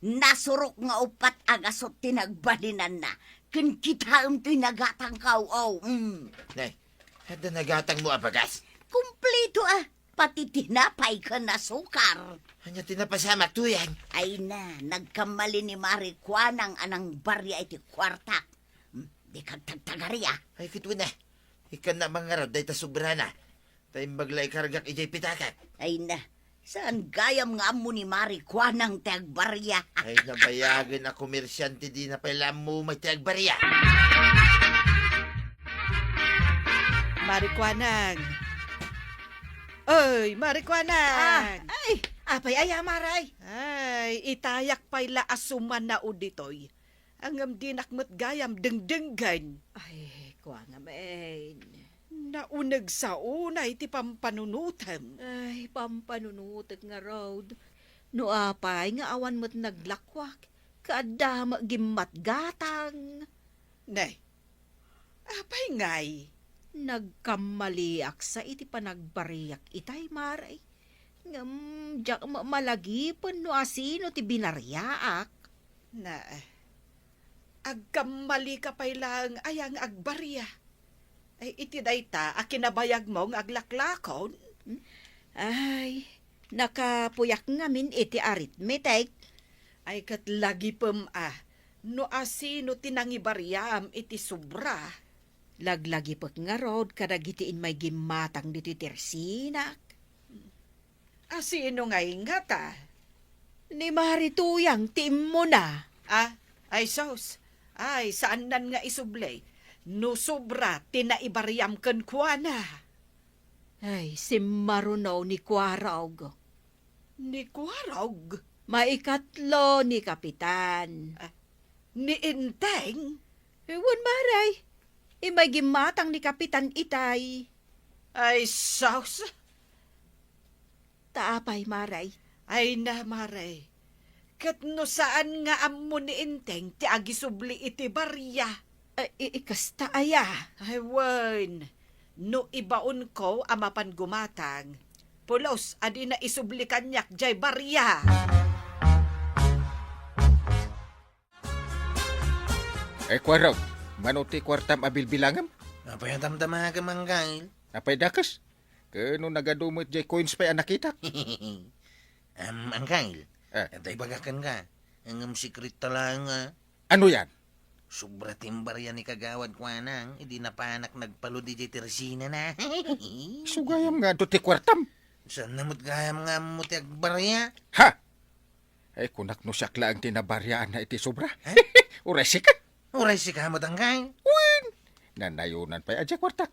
Nasurok nga uppat a gasut ti nagbalinanna. Ken kitaem toy nagatangko, oh, mm. Nay, adda nagatangmo a bagas? Kumpleto, ah. Pati tinapay ken asukar. Ania ti napasamak, Tuyang? Ay na, nagkammali ni Mari Kuanang a nangbaria iti kuartak. Hmm, dika agtagtagari, ah. Ay, ket wen, ah. Ikkannak mangarud dayta sobrana. Ta imbag la ikargak idiay pitakak. Ay na, saan gayam nga ammo ni Mari Kuanang ti agbaria. Ay, nabayagen a komersyante, dina pay la ammo met ti agbaria. Mari Kuanang. Oy, Mari Kuanang. Ah, ay, apay aya, Mari? Ay, itayak pay la a sumanaw ditoy. Ngem dinak met gayam dengdenggen. Ay, kua ngamin. Nauneg sa unay ti pampanunotem. Ay, pampanunotek ngarud. No apay nga awan met naglakuak, ket adda met gimmatgatang. Ne, apay ngay? Nagkammaliak sa iti panagbariak itay, Mari. Ngem diak met malagipen no asino ti binariaak. Na, agkammalika pay laeng aya nga agbaria? Ay, iti dayta a kinabayagmo nga aglaklakon? Hmm? Ay, nakapuyak ngamin iti arithmetic. Ay, ket lagipem a, no asino ti nangibariam iti sobra. Laglagipek ngarud kadagiti immay gimmatang ditoy tersinak. Asino ngay ngata? Ni Mari Tuyang ti immuna. Ah, ay sus. Ay, saannan nga isubli. No sobra ti naibariam kenkuana. Ay, simmaruno ni Kuarog. Ni Kuarog? Maikatlo ni Kapitan. Ah, ni Enteng? Eh, wen, Mari. Immay gimmatang ni Kapitan itay. Ay, sus! Ta apay, Mari? Ay na, Mari. Ket no saan nga ammo ni Enteng ti agisubli iti baria? Ay, i-, i-, kasta aya? Ay, wen. No ibaonko a mapan gumatang, Pulos a dina isubli kaniak jay baria. Eh, kuarog, mano ti kuartam a bilbilangem? Apay a damdamagem, Angkel? Apay dakes? Ken no nagadu met jay coins pay a nakitak? Am, Angkel, Eh. Adda ibagak kenka. Ngem secret ta laeng, a. Ano yan? Sobra ti imbaria ni Kagawad Kuanang, idi napanak nagpalud idiay tersinana. Isu gayam nga adu ti kuartam. Saan na met gayam nga ammo ti agbaria? Ha? Ay, kunak no siak laeng ti nabariaanna iti sobra. Eh? Uray sika. Uray sika met, Angkel. Wen! Nanayonan pay a diay kuartak.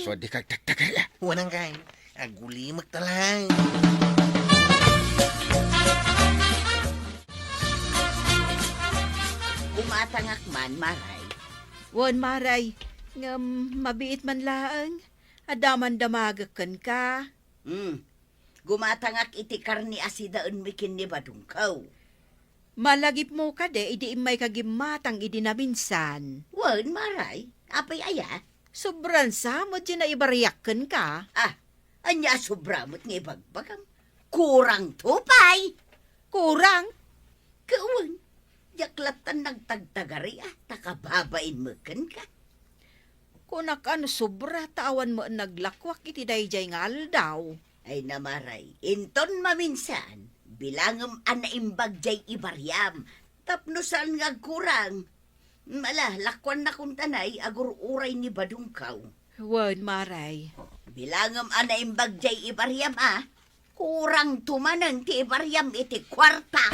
So, di kagtagtagaria. Wen, Angkel. Agulimek ta laeng. Gumatangak man, Maray. Wen, Maray. Ngem, mabiit man laeng. Adda man damagek kenka. Hmm. Gumatangak iti karne a sidaenmi ken ni Badongkaw. Malagipmo kadi idi immayka gimmatang idi naminsan? Wen, Maray. Apay aya? Sobran sa met ti naibariak kenka. Ah, ania a sobra met nga ibagbagam? Kurangto pay! Kurang? Ket wen, diak lattan nagtagtagaria, ta kababain met kenka. Kunak a no sobra ta awan met naglakuak iti daydiay nga aldaw. Ay, Maray, inton maminsan, bilangem a naimbag jay ibariam, tapno saan nga agkurang. Ala, lakuanna kuntanay, agur-uray ni Badongkaw. Wen, Maray. Bilangem a naimbag jay ibariam, a. Kurangto manen ti ibariam iti kuarta.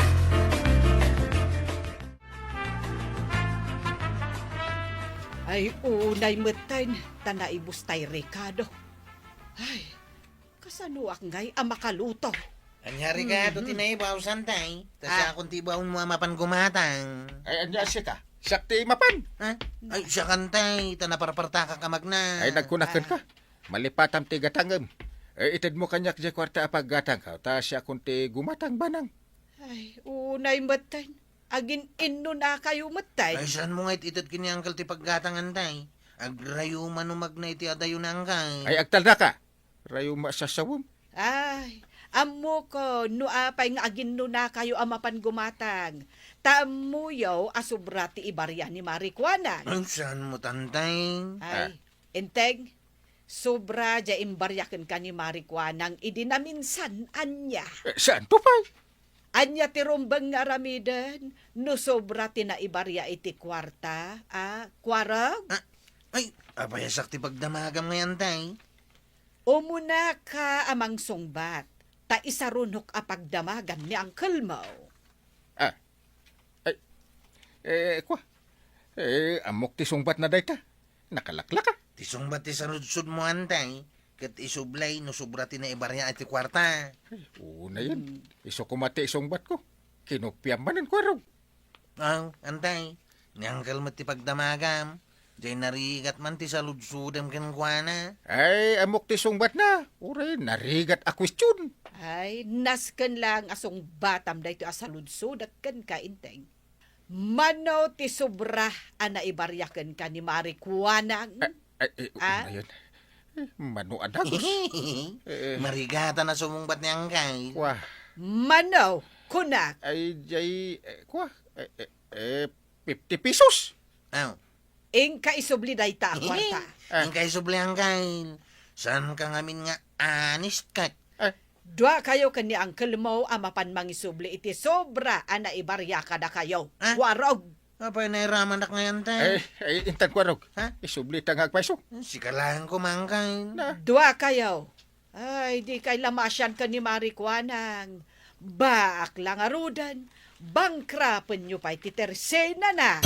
Ay, unay metten, ta naibus tay rekado. Ay, kasanoak ngay a makaluto? Ania rekado ti naibaw, Santay? Ta siakon ti ibaw mo a mapan gumatang. Ay, ania sika? Siak ti mapan. Ha? Ay, siakan, tay, ta naparpartakak a magna. Ay, nagkunak kenka. Malipatam ti gatangem. Eh, itedmo kaniak diay kuarta a paggatangko, ta siakon ti gumatang banang. Ay, unay metten. Agin-innonakayo metten. Ay, saanmo nga it-ited ken ni Angkel ti paggatangan, tay? Agrayo man umagna iti adayo ni Angkel. Ay, agtalnaka. Rayo masasawen. Ay, ammokon no apay nga aginnonakayo a mapan gumatang. Ta ammoyo a sobra ti ibaria ni Mari Kuanang. Ay, saanmo, Tantay? Ay, Enteng, sobra diay imbaria kenka ni Mari Kuanang idi naminsan, ania? Eh, saanto pay? Ania ti rumbeng nga aramiden no sobra ti naibaria iti kuarta, a, kuarog? Ah, ay, apay a siak ti pagdamagam ngay, Antay? Umunaka a mangsungbat, ta isarunok a pagdamagam ni angkelmo. Ah, ay, eh, kua, eh, ammok ti sungbatna dayta. Nakalaklaka. Ti sungbat ti saludsodmo, Antay, ket isublay no sobra ti naibaria iti kuarta. Ay, unayen. Hmm. Isu koma ti isungbatko. Kinupiam manen, kuarog. Aw, Antay, ni angkel met ti pagdamagam. Diay narigat man ti saludsodem kenkuana. Ay, ammok ti sungbatna. Uray narigat a kuestion. Ay, nasken laeng a sungbatam daytoy a saludsodek kenka, Enteng. Mano ti sobra a naibaria kenka ni Mari Kuanang? Eh, eh, eh, Ah? Unayen. Eh, mano a dagus? Eh, eh. Marigatan a sumungbat ni angkel. Wah. Mano, kunak? Ay, jay, eh, kwa? Eh, eh, eh, fifty pesos. Aw. Inka isubli dayta a kuarta. Ah. Inka isubli, angkel. Saanka ngamin nga honest, kak? Eh. Duakayo ken ni angkelmo a mapan mangisubli iti sobra a naibaria kadakayo. Ah? Kuarog. Apay, nairamanak ngay, Antay? Eh, eh, intan, kuarog. Ha? Isublita nga agpayso. Sika laeng koma, angkel. Na. Duakayo. Ay, dikay la maasian ken ni Mari Kuanang. Baak la ngaruden, bangkrapenyo pay ti tersenana.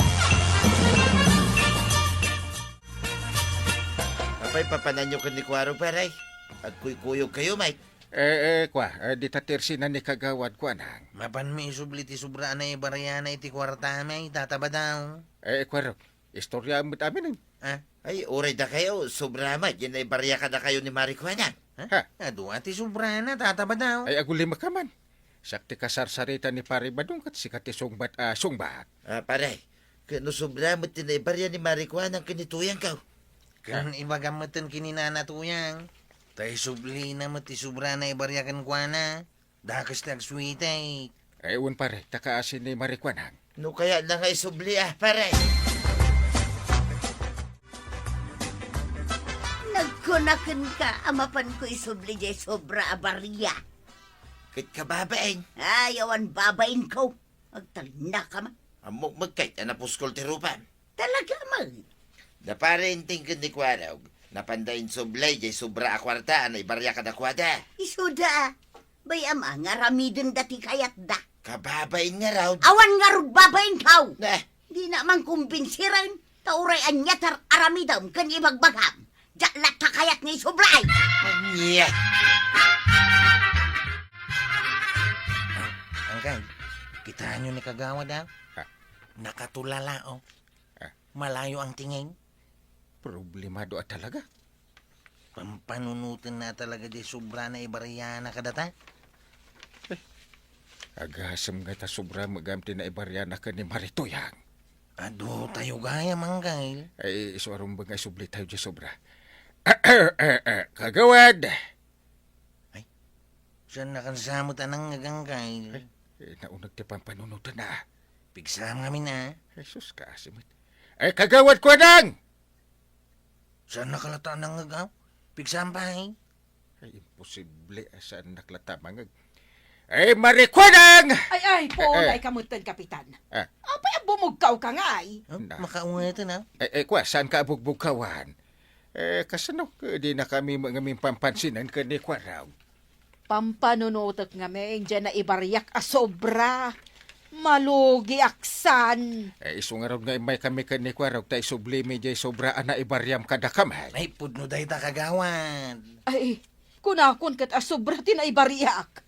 Apay, papananyo ken ni kuarog, pare? Agkuykuyogkayo met. Eh, eh, kua, eh, dita tersena ni Kagawad Kuanang. Mapanmi isubli ti sobra a naibariana iti kuartami, Tata Badaw. Eh, kuarog, istoryaem met aminen. Ah? Ay, uray dakayo, sobra met diay naibaria kadakayo ni Mari Kuanang. Ha? Ha? Adu a ti sobrana, Tata Badaw. Ay, agulimek man. Siak ti kasarsarita ni Pari Badong ket sika ti sungbat a sungbat. Ah, pare, ket no sobra met ti naibaria ni Mari Kuanang ken ni Tuyangko? Ken ibagam metten ken ni Nana Tuyang. Ta isublina met ti sobra a naibariak kenkuana. Dakes ti agsuitek. Ay, wen, pare, ta kaasi ni Marikuanang. No kayatna nga isubli, a, pare. Nagkuna kenka a mapanko isubli jay sobra a baria. Ket kababain. Ay, awan babainko. Agtalnaka man. Ammok met kayat a napuskol ti rupam. Talaga man. Da pare Enteng ken ni Kuarog, napanda insubli jay sobra a kuarta a naibariak kadakuada. Isuda. Bay-am a nga aramidenda ti kayatda. Kababain ngarud. Awan ngarud babainko. Nah. Dina man kumbinsiren, ta uray ania ti ar-aramidem ken ibagbagam. Diak latta kayat nga isubli. Ania? Angkan, kitaenyo ni Kagawad, a? Ha? Nakatulala, o. Ah. Malayo ang tingin. Problemado a talaga. Pampanunoten na talaga di sobra a naibariana kadata. Eh, agasem nga ta sobra met gayam ti naibariana ken ni Marituyang. Adu tayo gayam, Angkel. Ay, isu a rumbeng nga isubli tayo di sobra. Kagawad! Ay, saan na kansa met a nangngeg, Angkel? Ay, eh, nauneg ti pampanunoten na. Pigsam ngamin, a. Jesus, kaasi met. Ay, Kagawad Kuanang! Saan na ka latta a nangngeg, a? Pigsam pay. Ay, imposible a saannak latta a mangngeg. Ay, Marikuanang! Ay, ay, Eh, eh. Puonay ka metten, Kapitan. Ah. Apay a bumugkaw ka ngay? Oh, Na. Makaungetan, a. Eh, eh, kua, saan ka a bugbugkawan? Eh, kasano? Di na kami ngamin pampansinan ken ni Kuarog. Pampanunotek ngamin, diay naibariak a sobra. Malugiak san. Eh, isu ngarud nga immay kami ken ni Kuarog ta isublimi diay sobra a naibariam kadakami. Ay, pudno dayta, Kagawad. Ay, kunakon ket a sobra ti naibariak.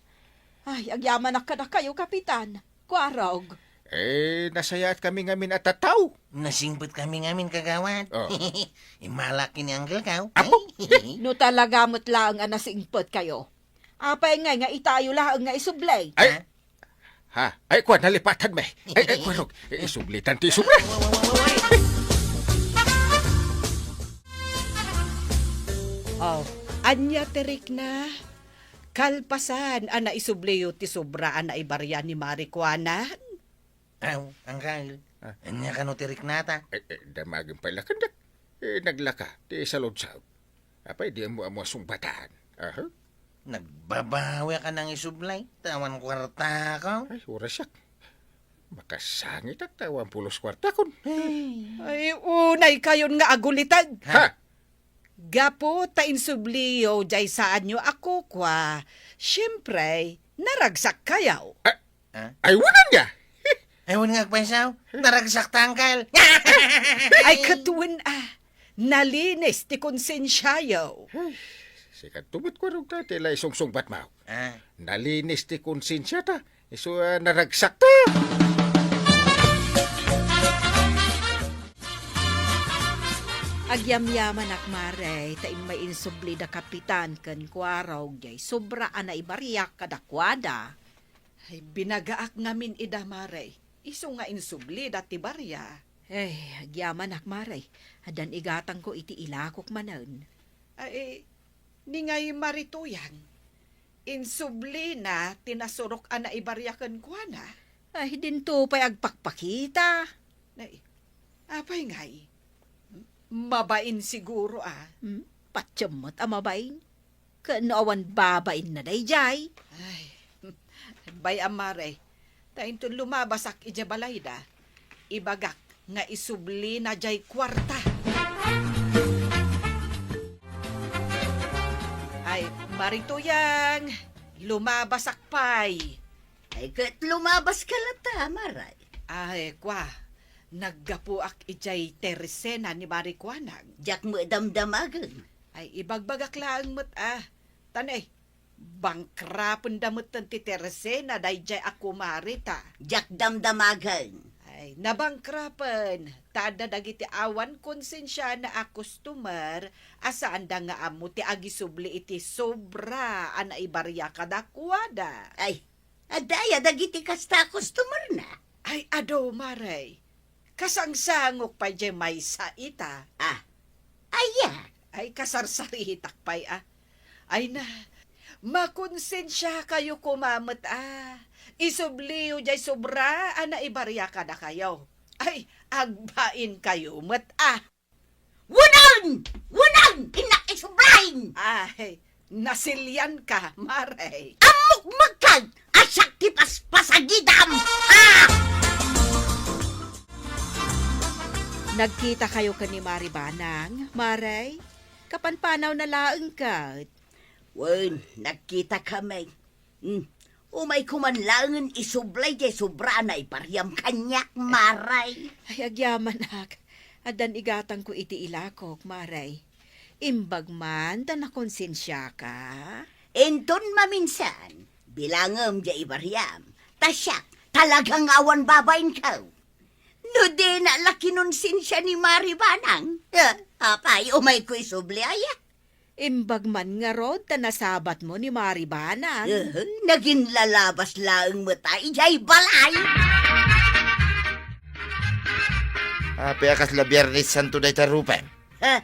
Ay, agyamanak kadakayo, Kapitan. Kuarog. Eh, nasayaat kami ngamin a tattao. Nasingpet kami ngamin, Kagawad. Oh. Immalak ni Angkel ka, oh. Apo? Ay. No talaga met laeng a nasingpet kayo, apay ngay nga itayo laeng nga isubli? Ay. Ha? Ay, kua, nalipatan mi. Ay, ay, Kuarog. Eh, isublitan ti isubli. Oh, ania ti rikna? Kalpasan a naisubliyo ti sobra a naibaria ni Marikuanang? Aw, Angkel. Ah. Ania kano ti riknata? Eh, eh, damagem pay la kendak. Eh, naglaka ti saludsod. Apay, di ammo-ammo a sungbatan. Aha. Nagbabawi ka nang isubli, ta awan kuartako. Ay, uray siak. Makasangitak ta awan pulos kuartakon. Ay. Ay, unay kayon nga aguliteg. Ha? Gapu ta insubliyo jay saanyo a kukua, siempre, naragsak kayo. Ah, Ha? Ay, wanan nga! Ay, wen nga agpaysaw. Naragsak ta, Angkel. Ay, ket wen, a. Nalinis ti konsensiayo. Ay, sika met, Kuarog, ta ti la isungsungbat, maw. Ah. Nalinis ti konsensiata. Isu, a, naragsak ta. Agyamyamanak, Mare, ta immay insubli da Kapitan ken Kuarog jay sobra a naibariak kadakuada. Ay, binagaak ngamin ida, Mare. Isu nga insublida ti baria. Ay, agyamanak, Mare. Addan igatangko iti ilakok manen. Ay, ni ngay Marituyang, insublina ti nasurok a naibaria kenkuana. Ay, dinto pay agpakpakita. Ay, apay ngay? Mabain siguro, a. Hmm? Patiem met a mabain. Ken no awan babainna daydiay? Ay, bay-am, Mare. Ta inton lumabasak idiay balayda, ibagak nga isublina diay kuarta. Ay, Marituyang, lumabasak pay. Ay, ket lumabaska latta, Mare. Ay, kua, naggapuak idiay tersena ni Marikuanang. Diak met damdamagen. Ay, ibagbagak laeng met, a. Tan, ay, bangkrapenda metten ti tersena daydiay a kumarita. Diak damdamagen. Ay, nabangkrapen, ta adda dagiti awan konsensiana a customer a saanda nga ammo ti agisubli iti sobra a naibaria kadakuada. Ay, adda aya dagiti kasta a customerna? Ay, adu, Mare. Kasangsangok pay diay maysa ita. Ah, aya? Ay, kasarsaritak pay, a. Ay na, makonsensiakayo koma met a. Isubliyo jay sobra a naibaria kadakayo. Ay, agbainkayo met a. Wenno! Wenno! Innak isubli! Ay, nasilianka, Mare. Ammok met kay, a siak ti paspasagidam! Ah! Nagkitakayo ken ni Mari Banang, Mare? Kapanpanawna laeng ket. Wen, nagkitakami. Hmm. Umayko man laengen isubli jay sobra a naibariam kaniak, Mare. Ay, agyamanak. Addan igatangko iti ilakok, Mare. Imbag man ta nakonsensiaka. Inton maminsan, bilangem jay ibariam. Ta siak, talaga nga awan babainko. No dina la kinonsensia ni Mari Banang, eh, apay, umayko isubli aya? Imbag man ngarud ta nasabatmo ni Mari Banang. Eh, naginlalabas laeng met a idiay balay. Apay a kasla Biernes Santo dayta rupem? Ha?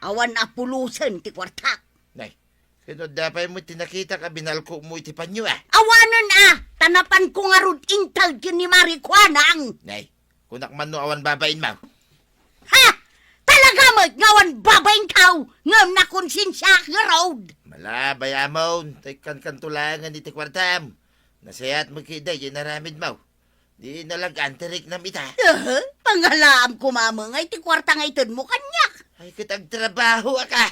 Awan a pulosen ti kuartak. Nay, ket no adda pay met ti nakitak a binalkokmo iti panyo a? Awanen a! Ta napanko ngarud inted ken ni Mari Banang. Nay, kunak man no awan babainmo. Ha? Talaga met nga awan babainko ngem nakonsensiak ngarud. Mala, bayamon, ta ikkankanto laengen iti kuartam. Nasayaat met ketdi jay inaramidmo. Di nalag-an ti riknam ita. Aha, pangalaam koma met iti kuarta nga itedmo kaniak. Ay, ket agtrabahoaka.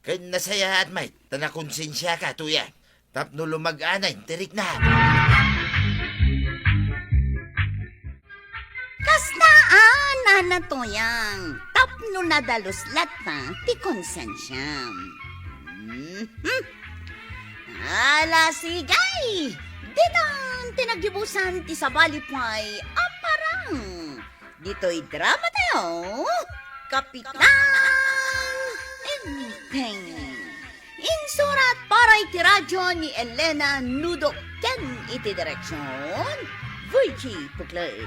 Ken nasayaat met ta nakonsensiaka, tuya, tapno lumag-anen ti riknam. Kasla a, Nana Tuyang, tapno nadalus latta ti konsensiam. Mhm. Ala, sige! Ditan ti naggibusan ti sabali pay a parang. Ditoy drama tayo, Kapitan Enteng. Insurat para iti radyo ni Elena Nudo ken iti direksyon, Virgie Puclay.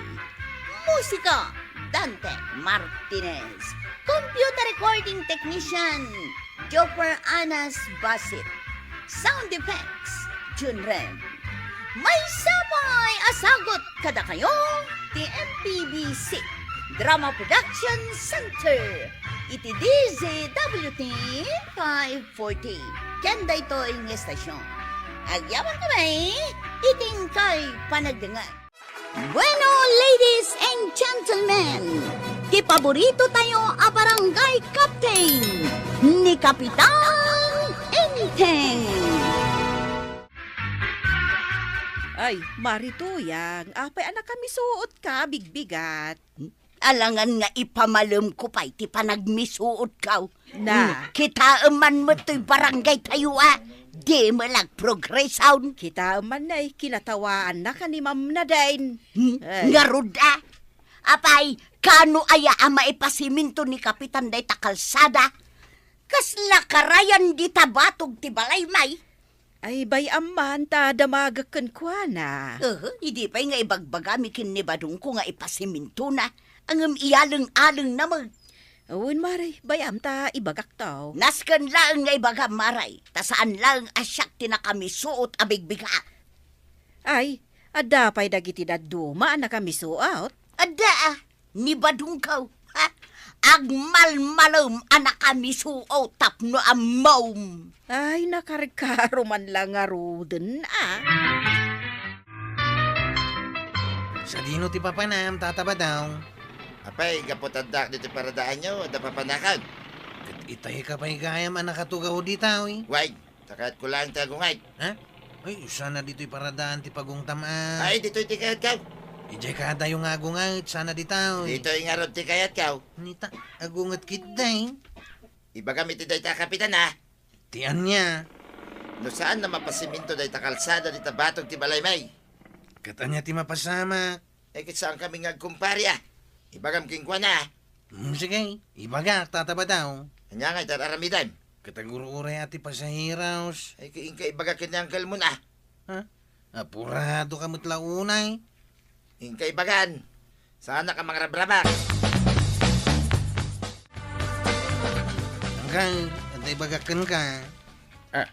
Musika, Dante Martinez. Computer recording technician, Jopper Anas Basit. Sound effects, Jun Rem. Maysa pay a sagut kadakayo ti M P B C Drama Production Center iti D Z W T five forty. Ken daytoy nga estasyon, agyamankami iti inkay panagdengngeg. Bueno, ladies and gentlemen, ti paborito tayo a barangay captain, ni Kapitan Enteng. Ay, Mari Tuyang, apay a nakamisuot ka, bigbigat? Alangan nga ipamalem ko pay ti panagmisuot kaw. Na. Hmm, kitaem man met toy barangay tayo a, di met la agprogresaon. Kitaem man nay, kinatawaanna ka ni Ma'am Nadine. Hmm, ay. Ngarud a. Apay, kaano aya a maipasiminto ni Kapitan dayta kalsada? Kasla karayan dita batog ti balay may. Ay, bay-am man ta damagek kenkuana. Aha, idi pay nga ibagbagami ken ni badongko nga ipasimintona, ngem iyaleng-alengna met. Wen, Mare, bay-am ta ibagakto. Nasken laeng nga ibagam, Mare, ta saan laeng a siak ti nakamisuot a bigbigat. Ay, adda pay dagiti dadduma a nakamisuot? Adda, ah. Ni badongko, ha? Agmalmalem a nakamisuot tapno ammom. Ay, nakarkaro man la ngaruden, a. Sadino ti papanam, Tata Badong? Apay, gapu ta addaak ditoy paradaanyo, adda papanakon. Ket itay ka pay gayam a nakatugaw dita, uy. Way, ta kayatko laeng ti agungayt. Ha? Ay, saan a ditoy paradaan ti pagungtam a. Ay, ditoy ti kayatko. Idiay kadayo nga agungayt, saan a ditoy. Ditoy ngarud ti kayatko. Nita, agunget ketdi. Ibagam iti dayta a kapitan, a. Ti ania? No saan a mapasiminto dayta kalsada dita batog ti balay may. Ket ania ti mapasamak? Eh, ket saankami nga agkumpare, a. Ibagam kenkuana, a. Hmm, sige, ibagak, Tata Badong. Ania ngay ti ar-aramidem? Ket agur-uray a ti pasaheros. Eh, ket inka ibaga ken ni uncle mo na. Ha? Apurado ka met la unay. Inka ibagan. Saanak a mangrabrabak. Uncle, adda ibagak kenka. Ah.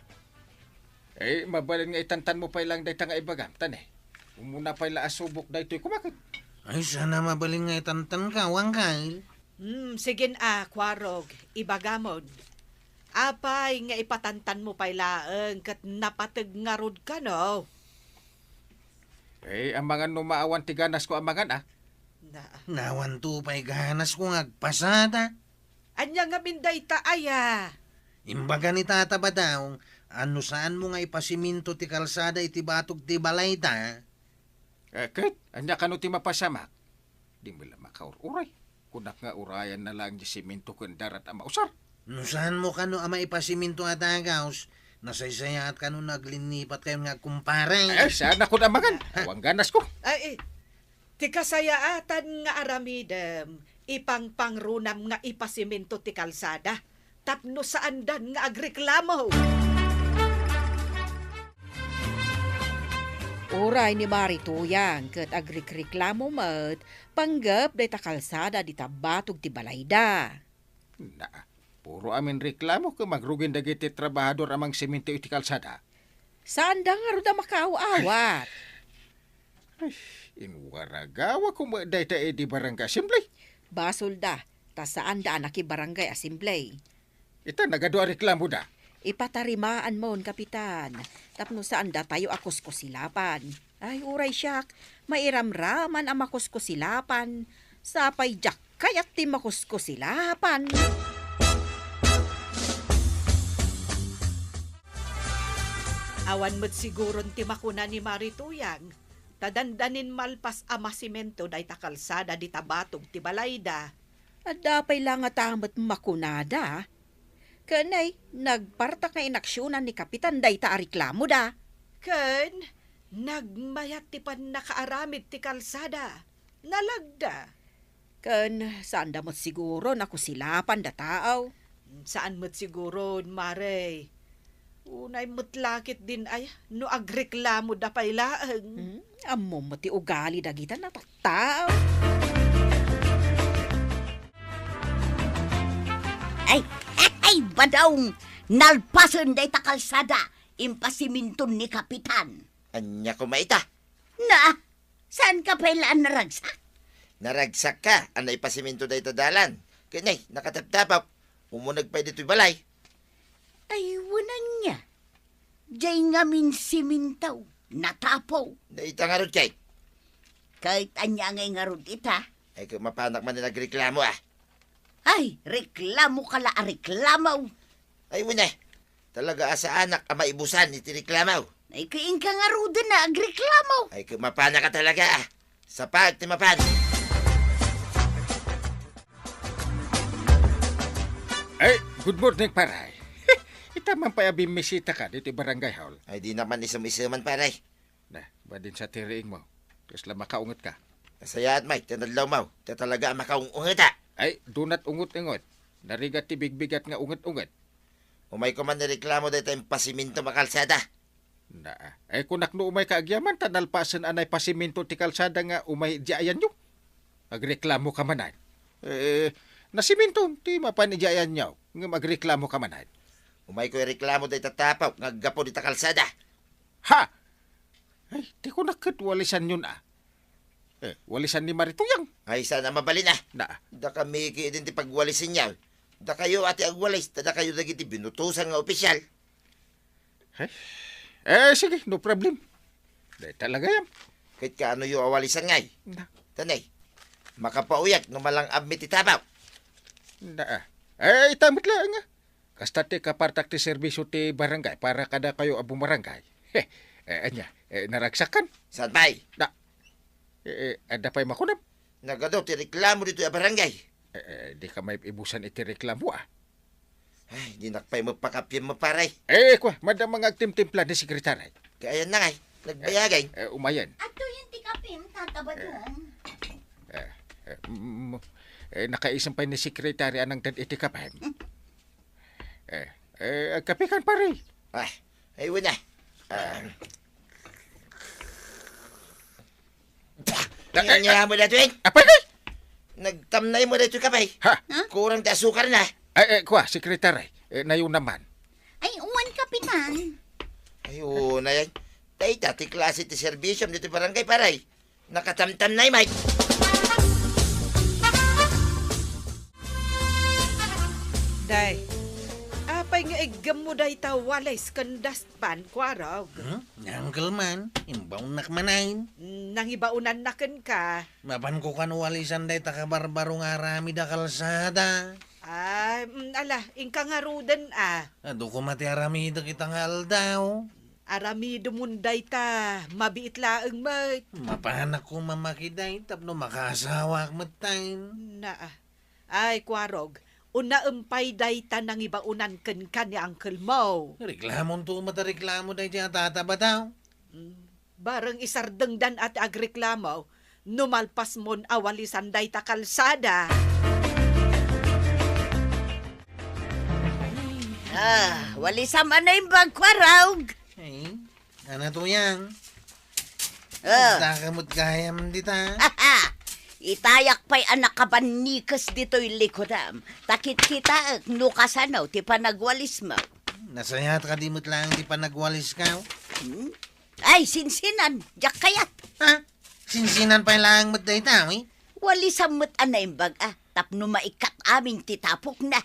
Eh, mabalin nga itantanmo pay laeng dayta nga ibagam, ta ne. Umuna pay la a subok daytoy kumaket. Ay, sana mabalin nga itantanka, Wangkal. Hmm, sige a, Kuarog, ibagamon. Apay nga ipatantanmo pay laeng ket napateg ngarud kano? Eh, amangan no maawan ti ganasko amangan, ah. Na. Nawanto pay ganasko nga agpasada. Ania ngamin dayta aya? Imbaga ni Tata Badong, a no saanmo nga ipasiminto ti kalsada iti batog ti balayda. Eh, ket, ania kano ti mapasamak? Di met la makaur-uray. Kunak nga urayanna laeng ti siminto ken darat a mausar. No saanmo kano a maipasiminto a dagus, nasaysayaat kano no aglinnipat kayon nga agkumpare. Eh, saan a kunamangan? Awan ganasko. Ay, eh, ti kasayaatan nga aramidem, ipangpangrunam nga ipasiminto ti kalsada, tapno saandan nga agreklamo. Uray ni Mari Tuyang ket agrikreklamo met panggep dayta kalsada dita batog ti balayda. Na, puro amin reklamo ket magrugin dagiti trabahador a mangsiminto iti kalsada. Saanda ngarud a makaaw-awat. Ay, inwaragawa ko met dayta idi barangay assembly. Basolda, ta saanda a nakibarangay assembly. Ita, nagadu a reklamoda. Ipatarimaanmon, Kapitan, tapno saandatayo a kuskusilapan. Ay, uray siak, mairamraman a makuskusilapan. Sapay diak kayat ti makuskusilapan. Awan met siguron ti makuna ni Mari Tuyang, ta dandanin malpas a masimento dayta kalsada dita batog ti balayda. Adda pay la ngata met makunada. Ken ay, nagpartak nga inaksionan ni Kapitan dayta a reklamoda. Ken nagmayat ti pannakaaramid ti kalsada. Nalagda. Ken saanda met siguron a kusilapan da tao. Saan met siguron, Mare. Unay met la ketdin aya no agreklamoda pay laeng. Hmm, ammom met ti ugali dagita natattao. Ay, ay, Badong! Nalpasen dayta kalsada, impasiminton ni Kapitan. Ania koma ita? Na, saanka pay la a naragsak? Naragsakka a naipasiminto dayta dalan. Ket nay, nakataptapok. Umuneg pay ditoy balay. Ay, wen ania. Diay ngamin siminto, natapo. Dayta ngarud kay? Ket ania ngay ngarud ita? Ay, ket mapanak man nagreklamo, ah. Ay, reklamoka la a reklamo. Ay, wen, eh. Talaga a saanak a maibusan iti reklamo. Ay, ket inka ngaruden a agreklamo. Ay, ket mapanaka talaga, ah. Sapag ti mapan. Ay, good morning, pare. Ita man pay a bimmisitaka ditoy barangay hall. Ay, di naman isem-iseman, pare. Na, badin sa ti riingmo. Kasla makaungetka. Nasayaat, Mike, ti nadlawmo. Ta talaga a makaung-ungeta. Ay, do not unget-unget. Narigat ti bigbigat nga unget-unget. Umayko man ireklamo dayta impasiminto a kalsada. Na, ay, kunak no umayka agyaman, ta nalpasen a naipasiminto ti kalsada nga umay di ayanyo. Agreklamoka manen. Eh, nasiminto ti mapan di ayanyo, ngem agreklamoka manen. Umayko ireklamo dayta tapok nga aggapu dita kalsada. Ha! Ay, ti kunak ket walisanyon a. Eh, walisan ni Mari Tuyang. Ay, saan a mabalin a. Na. Dakami ketdin ti pagwalisanyo. Dakayo a ti agwalis, ta dakayo dagiti binutosan nga opisyal. Eh, eh, sige, no problem. Dayta la gayam. Ket kaanoyo a walisan ngay? Na. Tanay, makapauyag no malang-abmi ti tapok. Na, ah. Eh, ita met laeng, ah. Kasta ti kapartak ti serbisyo ti barangay para kadakayo a bumarangay. Eh, ania, eh, naragsakkan? Saan pay? Na, eh, eh, adda pay makunam? Nagadu ti reklamo ditoy a barangay. Eh, eh, dika maibusan iti reklamo, ah. Ay, dinak pay mapakapien, pare. Eh, kua, madama nga agtimtimpla ni sekretary. Kay ayanna ngay, nagbayag. Eh, eh, umayen. Adtoyen ti kapim, Tata Badong. Eh, eh, mm, eh, nakaisem pay ni sekretary a nangted iti kapim. Eh, eh, agkapikan, pare. Ah, ay, wen a. Ah. Da-, eh, ania mo daytoy? Apay, eh? Nagtamnay mo daytoy, kapay. Ha? Kurang ti asukarna. Ay, eh, kua, sekretary. Eh, nayo naman. Ay, uwan ka Pitan. Ay, unay. Dayta ti klase ti serbisiom ditoy barangay, pare. Nakatamtamnay, Mike. Day, apay nga iggemmo dayta walis ken dustpan, Kuarog? Hmm? Uncle man, imbawnak manen. Nangibaonanna kenka. Mapanko kan walisan dayta kabarbaro nga aramid a kalsada. Ay, mm, ala, inka ngaruden, a. Adu koma ti aramidek ita nga aldaw. Aramidemon dayta, mabiit laeng met. Mapanak koma makiday tapno makaasawak metten. Naa. Ay, Kuarog, unaem pay dayta nangibaonan kenka ni uncle mo. Reklamonto met a reklamo daydiay a tata, bataw. Mm, bareng isardengdan a ti agreklamo no malpasmon a walisan dayta kalsada. Ah, walisam a naimbag, Kuarog. Ay, ano to yan? Ah. Adda ka met gayam dita. Itayak pay a nakabannikes ditoy likudam. Ta kitkitaek no kasano ti panagwalismo. Nasayaat kadi met laeng ti panagwalisko? Hmm? Ay, sinsinan, diak kayat. Ha? Sinsinan pay laeng met dayta, wi? Walisam met a naimbag, a, tapno maikkat amin ti tapokna.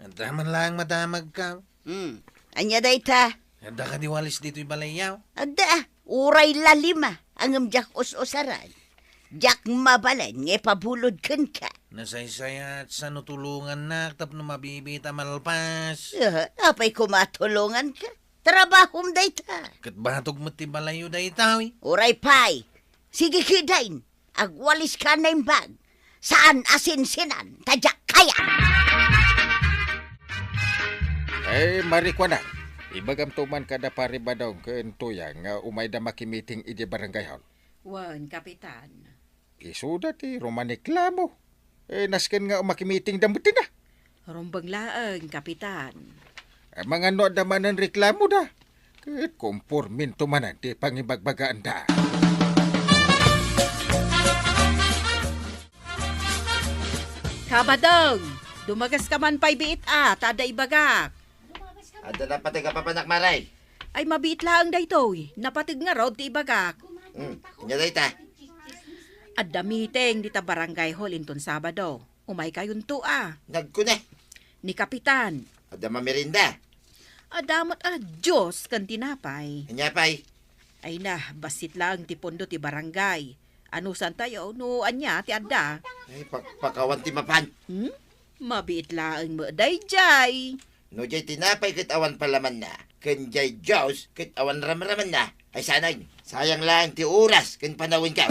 Adda man laeng madamagko. Hmm. Ania dayta? Adda kadi walis ditoy balayyo? Adda, uray la lima, ngem diak us-usaran. Diak mabalin nga ipabulod kenka. Nasaysayaat sano tulongannak tapno mabibiit a malpas. Ah, apay koma a tulonganka? Trabahom dayta. Ket batog met ti balayyo dayta, wi. Uray pay. Sige, kidain. Agwaliska a naimbag. Saan a sinsinan, ta diak kayat. Eh, marikuana, ibagamto man kada Pari Badong ken Tuyang nga umayda makimiting idiay barangay hall. Wen, Kapitan. Isuda ti rumaniklamo. Eh, nasken nga makimitingda metten a. Rumbeng laeng, Kapitan. Amangan no adda manen reklamoda. Ket kompormento manen ti pangibagbagaanda. Kabadong, dumageska man pay biit a, ta adda ibagak. Adda napateg a papanak, Mare. Ay, mabiit laeng daytoy. Napateg ngarud ti ibagak. Hmm, ania dayta? Adda meeting dita barangay hall inton Sabado. Umaykayonto a. Nagkuna? Ni Kapitan. Adda mamerienda? Adda met a juice ken tinapay. Ania pay? Ay na, bassit laeng ti pondo ti barangay. Anusantayo no ania ti adda? Ay, pakpakawan ti mapan. Hmm? Mabiit laeng met daydiay. No diay tinapay ket awan palamanna, ken diay juice ket awan ramramenna, ay saan, sayang laeng ti oras ken panawenko.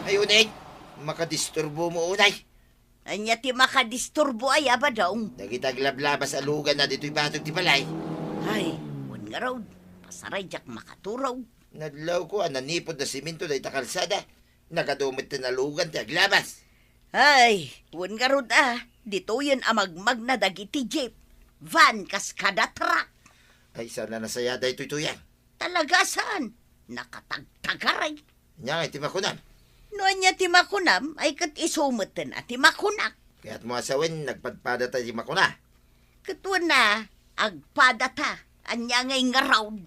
Ay, unay, makadisturbomo unay. Ania ti makadisturbo aya, Badong? Dagiti aglablabas a luganna ditoy batog ti balay. Ay, wen ngarud, pasaray diak makaturog. Nadlawko a nanipod a semento dayta kalsada. Nagadu metten a lugan ti aglabas. Ay, wen ngarud a, ditoyen a magmagna dagiti jeep, van kas kada truck. Ay, saan a nasayaat daytoy, Tuyang? Talaga saan. Nakatagtagaray. Ania ngay ti makunam? No ania ti makunam, ay ket isu metten a ti makunak. Kayatmo a sawen, nagpadpadata ti makuna? Ket wen a, agpadata. Ania ngay ngarud?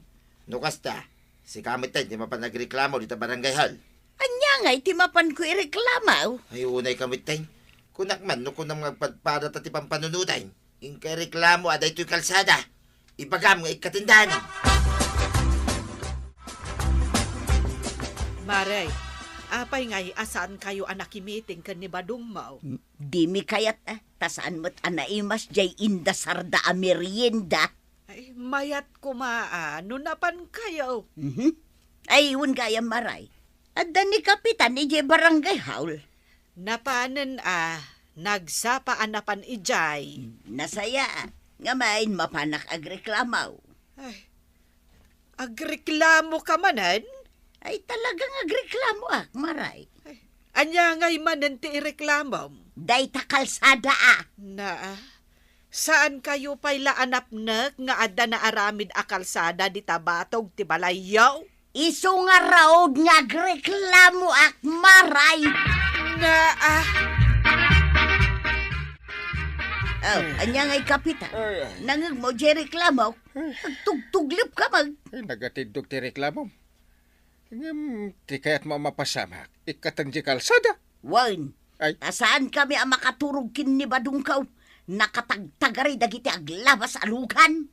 No kasta, sika metten ti mapan agreklamo dita barangay hall. Ania ngay ti mapanko ireklamo? Ay, unay ka metten. Kunak man no kunam nga agpadpadata ti pampanunotem. Inka ireklamo a daytoy kalsada. Ibagam nga ikkatendan. Mare, apay ngay a saankayo a nakimiting ken ni Badongmo? Dimi kayat a, ta saan met a naimas diay indasarda a merienda. Ay, mayat koma a no napankayo. Mhm. Ay, wen gayam, Mare. Adda ni Kapitan idiay barangay hall. Napanen a, nagsapa a napan idiay. Nasaya a, ngem mapanak agreklamo. Ay, agreklamo ka manen? Ay, talagang agreklamoak, Mare. Ay, ania ngay manen ti ireklamom? Dayta kalsada a. Naa, saankayo pay la a napnek nga adda naaramid a kalsada dita batog ti balayyo? Isu ngarud nga agreklamoak, Mare. Naa. Oh, ania ngay, Kapitan? Ay, ay. Nangngegmo diay reklamo? Ay. Agtugtuglep ka man. Ay, nagatiddog ti reklamo. Ngem, ti kayatmo a mapasamak, ikkaten diay kalsada? Wen. Ay. Ta saankami a makaturog ken ni Badongko. Nakatagtagari dagiti aglabas a lugan.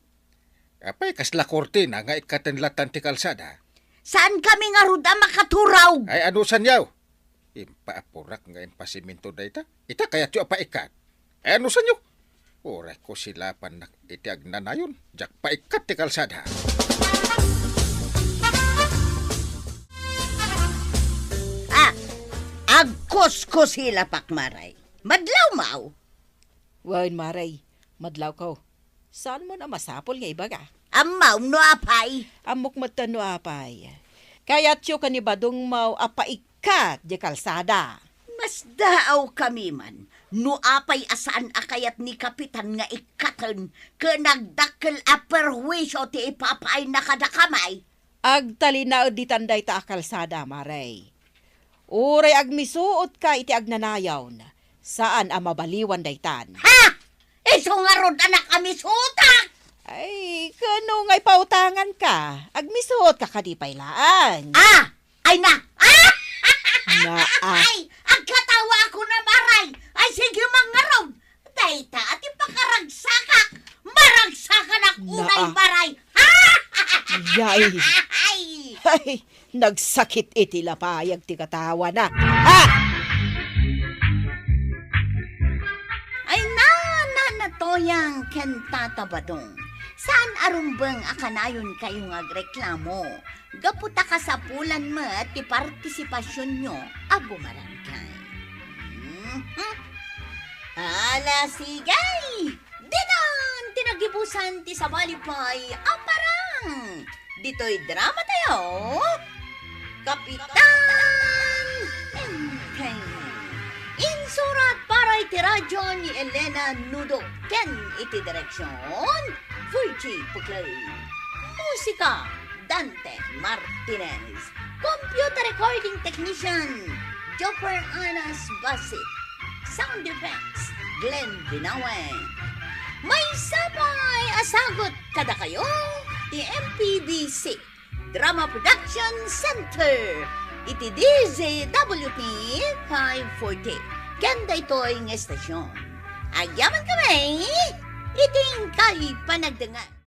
Apay, kasla kurtina nga ikkaten latan ti kalsada? Saankami ngarud a makaturog? Ay, anusanyo? Impaapporak nga impasiminto dayta. Ita, kayatyo a paikkat? Ay, anusanyo? Uray kusilapannak iti agnanayon, diak paikkat ti kalsada. Ah, agkuskusilapak, Maray. Madlawmo. Wen, Maray, madlawko. Saanmo a masapul nga ibaga? Ammom no apay? Ammok metten no apay. Kayatyo ken ni Badongmo a paikkat diay kalsada. Masdaawkami man no apay a saan a kayat ni Kapitan nga ikkaten ken agdakkel a perhuisio ti ipapaayna kadakami. Agtalinaed ditan dayta a kalsada, Maray. Uray agmisuotka iti agnanayon, saan a mabaliwan daytan. Ha? Isu ngarud a nakamisuotak? Ay, ken no nga ipautanganka, agmisuotka kadi pay laeng. Ah! Ay na! Ah! Naa. Ay, agkatawaak, Maray! Ay, sige man ngarud! Dayta a ti pakaragsakak, maragsakanak unay, Maray. Yay. Ay! Ay, nagsakit iti lapayag ti katawana. Ha? Ay, na, na, Nana Toyang ken Tata Badong. Saan a rumbeng a kanayonkayo nga agreklamo. Gapu ta kasapulan met ti partisipasionyo a bumarangay. Mhm. Ala, sige! Ditan ti nagibusan ti sabali pay a parang. Ditoy dramatayo, Kapitan Enteng. Insurat para iti radyo ni Elena Nudo ken iti direksion, Virgie Puclay. Musika, Dante Martinez. Computer recording technician, Jopper Anas Basit. Sound effects, Glenn Binawen. Maysa pay a sagut kadakayo ti M P B C Drama Production Center iti D Z W T five forty. Ken daytoy nga estasion, agyamankami iti inkay panagdengngeg.